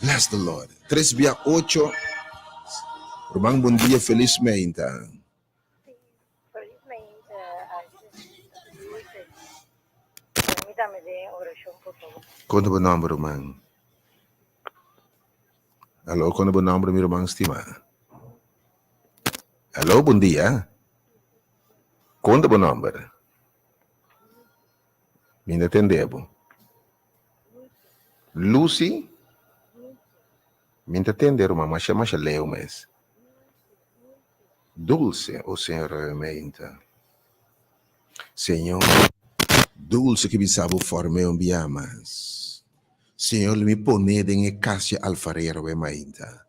Speaker 1: bless the Lord. Tres bia ocho. Ruman, bon dia, felis meinta.
Speaker 5: Felizmente Luis. Permítame den oracion por favor.
Speaker 1: Kon ta bo nomber ruman? Alo, kon ta bo nomber mi ruman stima? Alo, bon dia. Kon ta bo nomber? Mi no tende bo. Lucy? Mi no ta tende ruman, masha masha leu mes. Dulce, o Señor, meinta. Señor, dulce ke bisa bo form'é un bia mas. Señor, lo mi pon'é den e kas dje alfarero e mainta.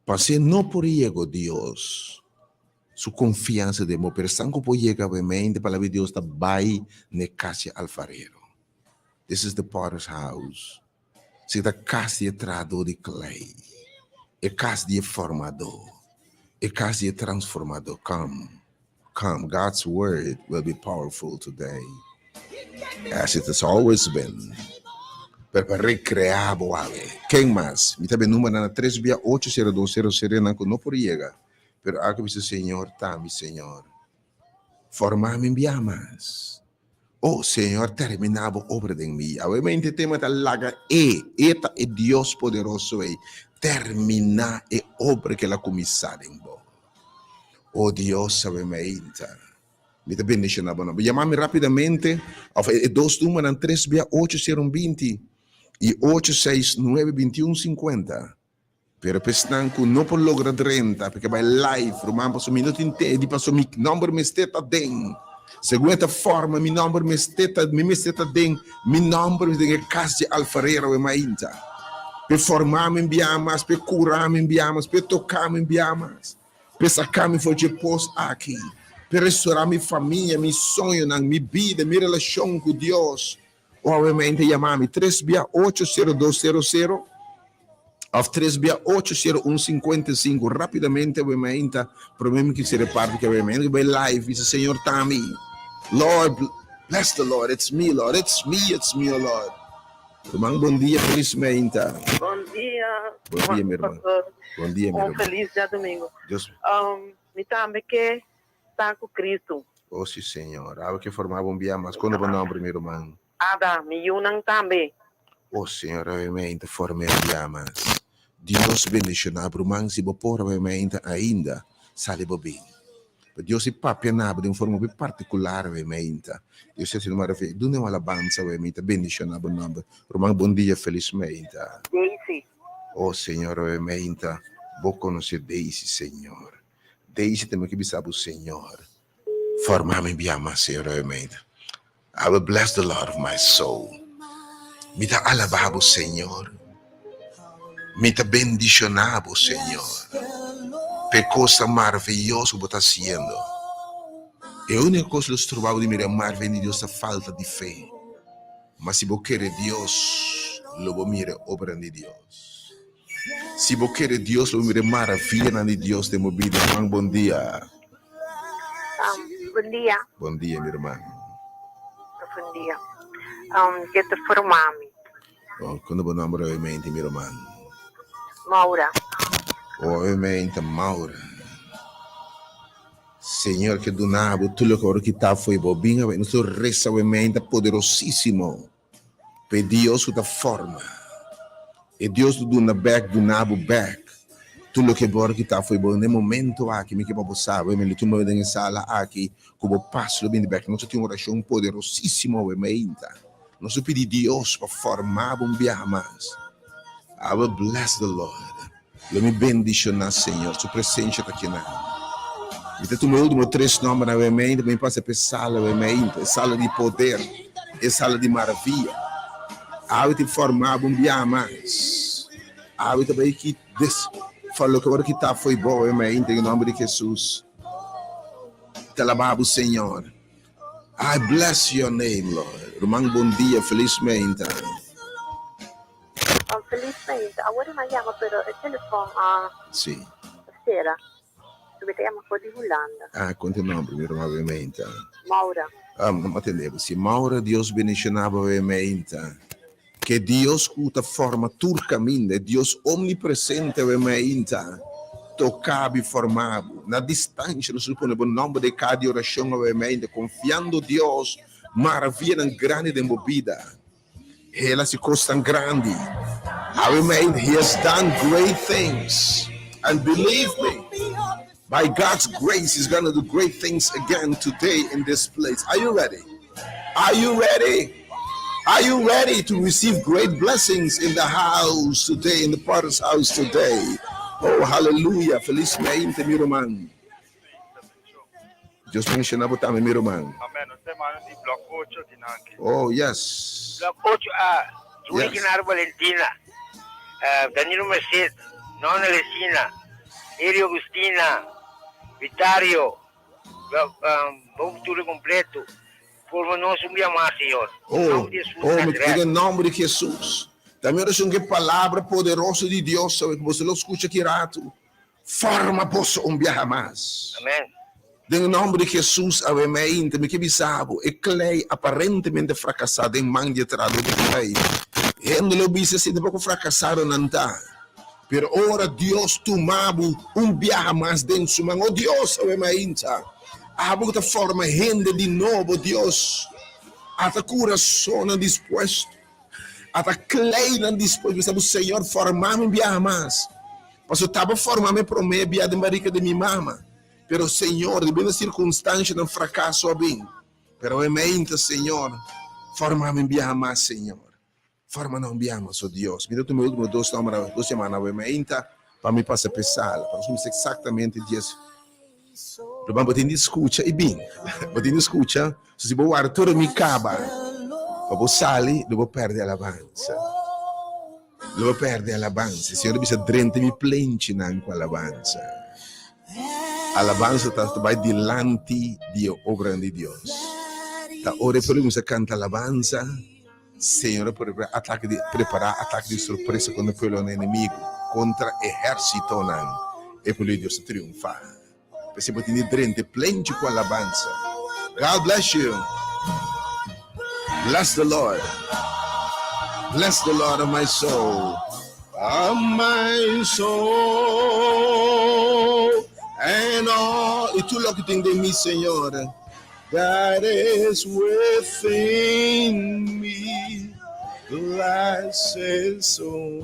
Speaker 1: Pas'é no por yega, o Dios, su konfiansa den bo, pero esnan ku por yega awe mainta, palabra di Dios ta bai n'e kas dje alfarero. This is the potter's house. Si ta kas di e trahadó di klei, e kas di e formadó, e kas di e transformadó. Come, come, God's word will be powerful today, as it has always been. Pero pa recrea bo awe. Ken mas? Mi ta be numbernan na tres bia ocho sero dos sero sero nan ku no por yega. Pero aki bisa Señor ta mi Señor. Forma mi bia mas. Oh, Señor, terminá bo obra den mi. Awe mente tema ta laga E, E ta e Dios poderoso ei, terminá e obra ku El a kuminsá den bo. Oh Dios, awe meinta, mi ta bendishoná bo nomber. Yama mi rápidamente, òf e dos numbernan, tres bia ocho sero un binti i ocho seis nuebe binti un sinkuenta. Pero pa esnan ku no por logra drenta, porque bai live, ruman, pasobra mi no tin te di pasobra mi nomber mester ta den. Segun e ta forma, mi nomber mester ta, mi mester ta den, mi nomber mester den e kas di alfarero e mainta. P'e forma mi bia mas, p'e kura mi bia mas, p'e toka mi bia mas, p'e saka mi for dje pos aki, p'e restorá mi famia, mi soñonan, mi bida, mi relashon ku Dios. Obviamente yama mi tres bia ocho sero dos sero sero of tres bia ocho sero un sinkuenta i sinku rapidamente obviamente prome mi kisi reparti ke obviamente bai live bisa Señor ta mi Lord bless the Lord it's me Lord it's me it's me oh Lord Ruman bon dia felismente.
Speaker 6: Bon dia
Speaker 1: Bon dia mi ruman
Speaker 6: pastor.
Speaker 1: Bon dia mi
Speaker 6: Un
Speaker 1: ruman.
Speaker 6: felis djadumingu.
Speaker 1: Dios
Speaker 6: Mi tambe ke Ta ku Kristu.
Speaker 1: O si, Señor. Awe ke formaba un bia mas. Konta bo nomber, mi ruman?
Speaker 6: Ada, mi yunan tambe.
Speaker 1: O Señor, awe meinta forma un bia mas. Dios bendiciona bo, ruman. Si bo por awe meinta ainda, sali bo bin. Pa Dios i papia na bo den un forma hopi particular awe meinta. Dios ta haciendo maravilla. Duna un alabansa awe meinta. Bendiciona bo nomber. Ruman, bon dia. Feliz meinta.
Speaker 6: Daisy.
Speaker 1: O Señor, awe meinta bo conoce Daisy, Señor. Daisy ta mi ke bisa bo Señor forma mi bia mas Señor obviamente I will bless the Lord of my soul mi ta alaba bo Señor mi ta bendiciona bo Señor p'e cosa maravilloso ku bo ta haciendo e unico cos lo stroba bo di mira e maraviya di Dios ta falta di fe ma si bo kere Dios lo bo mira e obranan di Dios. Si bo kere Dios lo mira e maravianan di Dios den bo bida. Herman bon dia.
Speaker 4: Bon dia.
Speaker 1: Bon dia mi herman.
Speaker 4: Bon dia. Ke ta forma mi.
Speaker 1: Oh, kono bo nomber obviamente mi herman?
Speaker 4: Maura.
Speaker 1: Oh, obviamente Maura. Señor ke duna bo tur loke ora kita fo'i bo. Bin awe nos lo resa obviamente poderosísimo. P'e Dios ku ta forma. E Dios ku duna bèk, duna bo bèk tur loke bo a kita fo'i bo. Na e momento aki mi ke pa bo sabe, mi lo tin bo den e sala aki ku bo pas lo bini bèk. Nos a tin un orashon poderosísimo awe mainta. Nos a pidi Dios pa forma bo un biaha mas. I will bless the Lord. Lo mi bendishoná Señor. Su presensia ta kinan. Mi ta tuma e último tres nòmbernan awe mainta pa mi pasa pa e sala awe mainta, e sala di poder, e sala di maravia. Awe ta informá bo un biaha mas. Awe ta bai ki des for loke ora kita fo'i bo awe mainta den e nòmber di Hesus. Ta alabá bo Señor. I bless your name, Lord. Ruman bon dia, felis mainta.
Speaker 4: Oh, felis mainta. Awor mi a yama pero e telefon a
Speaker 1: Sí.
Speaker 4: sera. So mi ta yama for di Hulanda.
Speaker 1: Ah, konta e nomber mi ruman awe mainta.
Speaker 4: Maura.
Speaker 1: Ah, mi a tende bo. Si Maura, Dios bendiciona bo awe mainta. Ke Dios ku ta forma tur kaminda, e Dios omnipresente awe mainta, toka bo i forma bo. Na distansha nos lo pone bo nomber den kada di orashon awe mainta, konfiando Dios maravianan grandi den bo bida. El hasi kosnan grandi. Awe mainta, He has done great things. And believe me, by God's grace, He's gonna do great things again today in this place. Are you ready? Are you ready? Are you ready to receive great blessings in the house today, in the Potter's house today? Oh, hallelujah. Felis mainta, mi ruman. Dios bendiciona bo tambe mi ruman.
Speaker 7: Amen. Nos ta hermano di Blok 8 di Nanki.
Speaker 1: Oh, yes.
Speaker 8: Blok 8A, Juli
Speaker 1: Yes.
Speaker 8: Genaro Valentina, eh, Danilo Merced, Nona Lesina, Erio Agustina, Vitario, Blok, um, bon futuro completo. Forma nos un bia mas, Señor.
Speaker 1: Oh,
Speaker 8: Nomber di Jesus
Speaker 1: oh, mi
Speaker 8: Nazaret.
Speaker 1: den nomber di Jesus. Tambe oracion ke palabra poderoso di Dios, sabe ku boso lo skucha ki ratu. Forma boso un biaha mas.
Speaker 8: Amen.
Speaker 1: Den nomber di Jesus, awe mainta, mi ke bisa bo, e klei aparentemente frakasá den man di e trahadó di klei. Hende lo bisa si tampoko frakasado nan ta. Pero ora Dios tuma bo un biaha mas den su man, oh Dios, awe mainta, abo ku ta forma hende di nobo, Dios, ata kurasonnan dispuesto. Ata kleinan dispues bisa bo, Señor, forma mi biaha mas. Pasobra taba forma mi prome bia den barika di mi mama. Pero, Señor, debido na sirkunstanshanan frakaso a bin. Pero e meinta, Señor, forma mi biaha mas, Señor. Forma nan biaha mas, o Dios. Mi ta tuma e ultimo dos nomber, dos yamada awe meinta pa mi pasa p'e sala. Pa nos kuminsá eksaktamente dies. Ruman, bo tin di skucha i bin. Bo tin di skucha. So si bo warda tur mi kaba pa bo sali, lo bo pèrdè alabansa. Lo bo pèrdè alabansa. Señor a bisa, Drenta mi plenchinan ku alabansa. Alabansa ta bai dilanti di e obranan di Dios. Ta ora e pueblo kuminsá kanta alabansa, Señor a prepara atake di prepará atake di sorpresa kontra e pueblonan enemigu, kontra ehérsitonan. E pueblo di Dios ta triunfá. P'esei bo tin di drenta e plenchi ku alabansa. God bless you. Bless the Lord. Bless the Lord of my soul. Of my soul. And all. I tur loke tin den mi, Señor. That is within me. Bless his soul.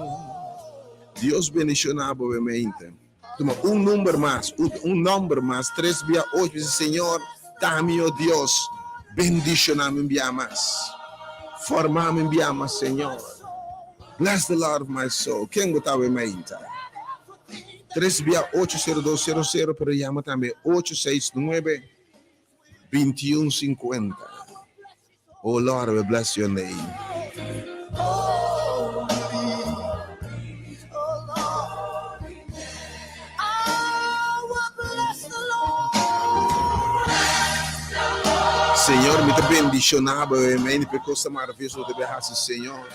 Speaker 1: Dios bendiciona bo bemente. Tuma un number mas, un nomber mas, tres bia ocho, bisa Señor, ta mi, oh Dios, bendiciona mi un bia mas. Forma mi un bia mas, Señor. Bless the Lord of my soul. Ken bo ta mainta? Tres bia ocho sero dos sero sero, pero yama tambe 869 2150. Oh Lord, we bless your name. Señor, mi ta bendiciona bo, amen, pa e cosa maravilloso cu bo ta haci, Señor.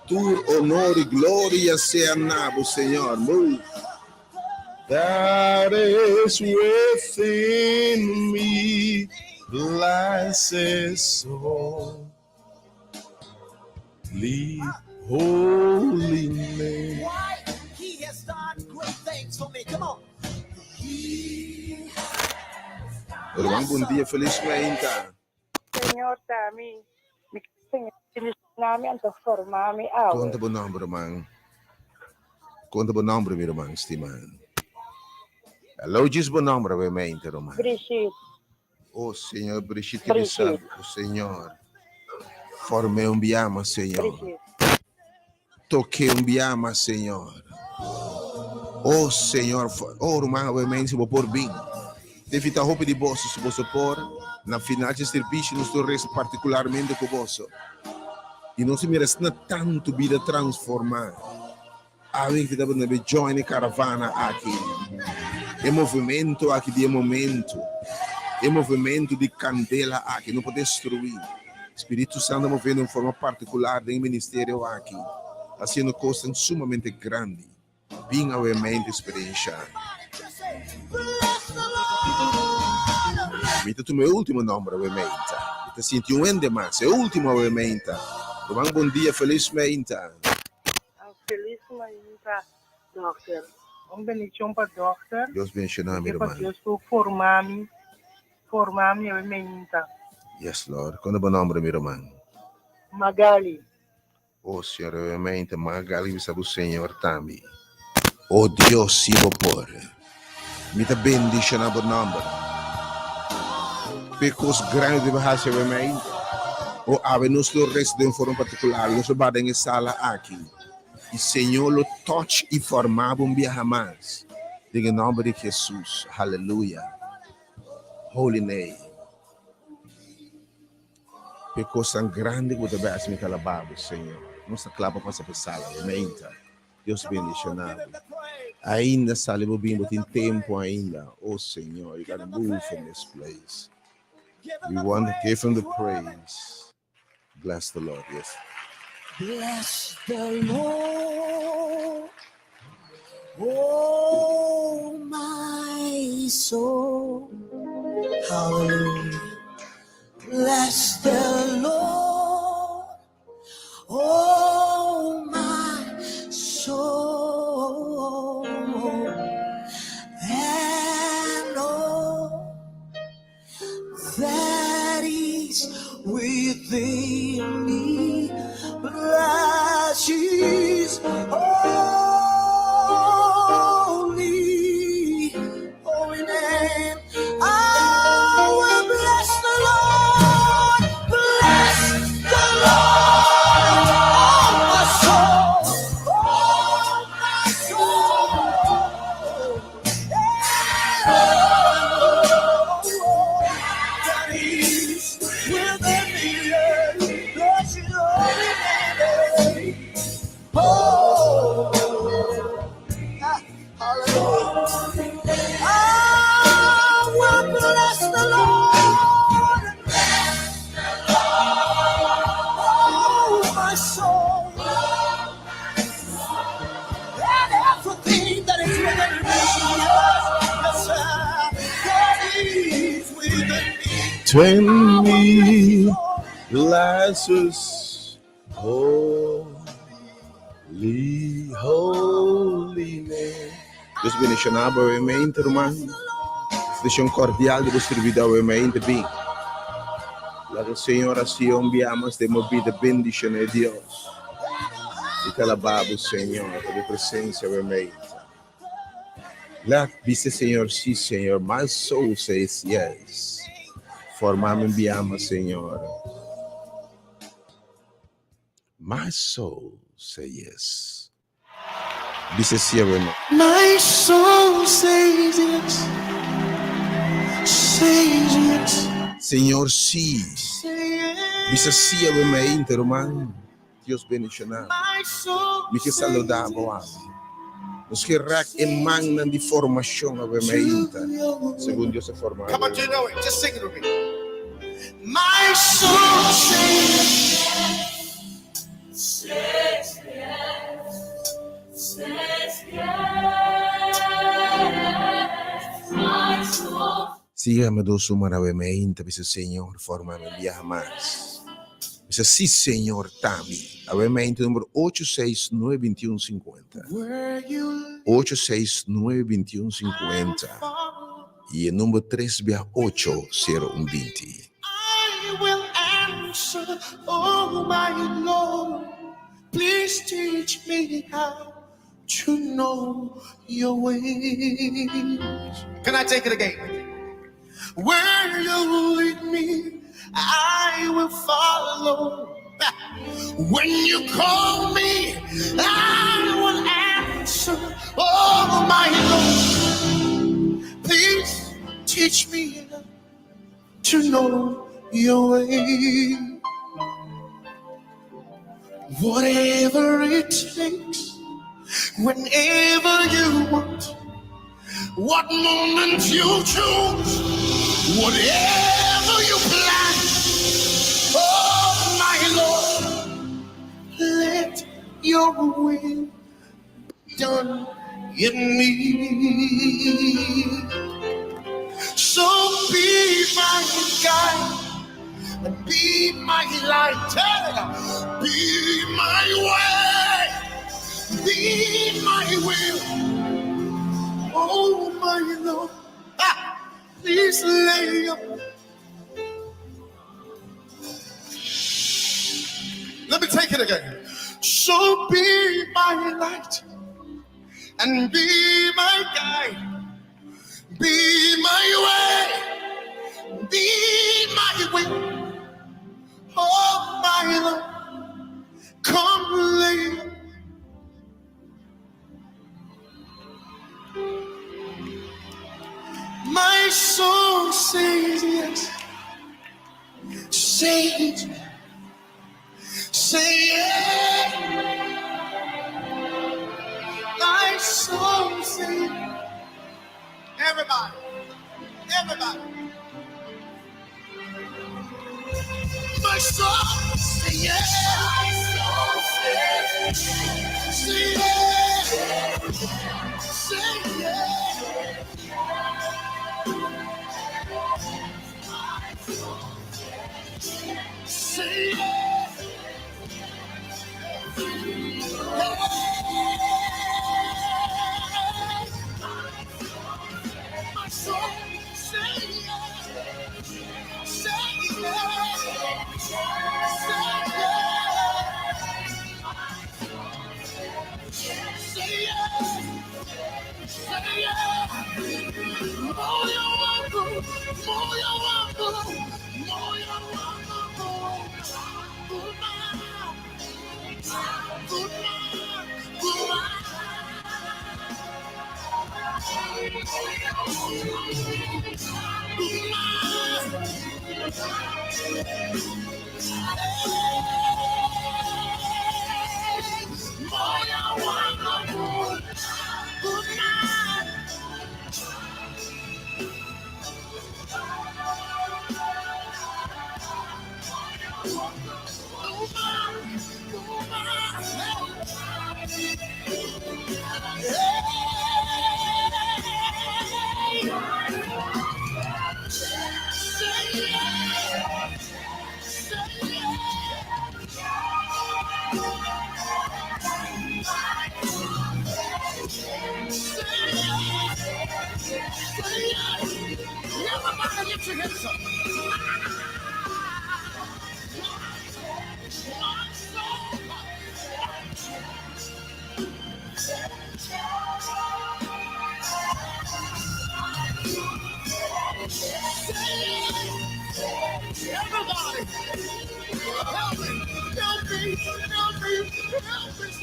Speaker 1: Tur honor y gloria sea na bo, Señor. Move. That is within me, bless his soul. Holy name.
Speaker 3: Why? He has done great things for me. Come on. He
Speaker 1: Ruman, bon dia, feliz mainta.
Speaker 5: Señor ta mi, mi Señor bendiciona mi anto forma mi awe.
Speaker 1: Conta bo nomber, ruman. Conta bo nomber, mi ruman stima. Hello, djis bo nomber awe mainta, ruman.
Speaker 5: Brigitte.
Speaker 1: Oh, Señor, Brigitte, que bisa,
Speaker 5: Brigitte.
Speaker 1: oh, Señor. Formé un biama, Señor.
Speaker 5: Brigitte.
Speaker 1: Toqué un biama, Señor. Oh, Señor. Oh, ruman, awe mainta, si bo por bin. Te invita hopi di boso, si boso por, na final di servicio, nos tur reza particularmente cu boso. Y nos mira asina tanto bida transforma. Awe invita bo na be join e caravana aki. E movimento aki di e momento. E movimento di candela aki no por destrui. Spiritu Santo moviendo en forma particular den e ministerio aki, haciendo cosnan sumamente grandi. Bin awe mente experiencia. Mi ta tuma e ultimo nomber awe meinta. Mi ta sinti un hende mas. E ultimo awe meinta. Ruman bon dia, feliz meinta.
Speaker 6: Feliz mainta, dokter. Un bendicion pa dokter.
Speaker 1: Dios bendiciona mi
Speaker 6: Pa
Speaker 1: ruman.
Speaker 6: Dios por forma mi, forma mi awe mainta.
Speaker 1: Yes, Lord. Kon ta bo nomber, mi ruman?
Speaker 6: Magali.
Speaker 1: Oh, Señor, obviamente, Magali bisa bo Señor tambe. Oh Dios, si bo por. Mi ta bendiciona bo nomber. Pe cos grandi debe haci obviamente. O awe nos lo reza den forma particular, nos lo ba den e sala aki. Y Señor lo touch y forma bo un biaha mas. Den e nomber di Jesus. Hallelujah. holy name. P'e kosnan grandi ku ta bai hasi mi ta alabá bo, Señor. Nos ta kla pa pasa p'e sala bo meinta. Dios bendishoná bo. Ainda sali bo bin, bo tin tempu ainda. Oh Señor, you gotta move from this place. We want to give him the praise. Bless the Lord, yes.
Speaker 3: Bless the Lord, oh my soul. Hallelujah. Bless the Lord, oh my soul. And all that is within me. Bless his holy, holy name. I will bless the Lord, bless the Lord, oh my soul, oh my soul. That is within me. Bless his holy name. Oh, hallelujah. I will bless the Lord. Oh, my soul. And everything that is within me. Yes, yes, that is within me.
Speaker 1: Twenty bless his holy, holy name. Dios bendishoná bo mente, ruman. Invitashon kordial di bo servidor mente bin. Laga Señor hasi un bia mas den bo bida bendishoná Dios. I ta alabá bo, Señor, pa bo presensia mente. Laat bisa Señor, sí, Señor. My soul says yes. Forma mi bia mas, Señor. My soul say yes. Bisa sí, hermano.
Speaker 3: My soul says yes. Says yes.
Speaker 1: Señor, sí.
Speaker 3: Say yes.
Speaker 1: Bisa sí, hermano, ruman. Dios bendishoná.
Speaker 3: My soul
Speaker 1: Mi ke saludá bo. Nos ke rek e mannan di formashon awe mainta. Segun Dios a forma.
Speaker 3: Come on, you know it. Just sing it with me. My soul says
Speaker 2: Says yes, says yes, my soul.
Speaker 1: Sígame dos sumar awe mainta. Bisa Señor, forma mi bia mas. Bisa sí, Señor, t'ami. Awe mainta number 869 21 50.
Speaker 3: where you
Speaker 1: 869 21 50. I e number 3 bia 8 0120.
Speaker 3: I will answer, oh my Lord. Please teach me how to know your ways. Can I take it again? Where you lead me, I will follow. When you call me, I will answer. Oh my Lord, please teach me to know your way. Whatever it takes, whenever you want, what moment you choose, whatever you plan, oh my Lord, let your will be done in me. So be my guide and be my light, be my way, be my will. Oh my Lord, ah, please lay up. Let me take it again. So be my light and be my guide, be my way, be my will. Oh my Lord, come lay. My soul says yes. Say it. Say yes. My soul says. Everybody. Everybody. My soul say yes. My soul says. Say yes. Say yes. Say yes. My soul say yes. Say yes. Say yes. Say yes. Say yes. Moyo wangu, moyo wangu, moyo wangu, kuma, kuma, kuma. Moyo wangu, kuma. Everybody lift your hands up. My soul. Everybody, help me, help me, help me, help me.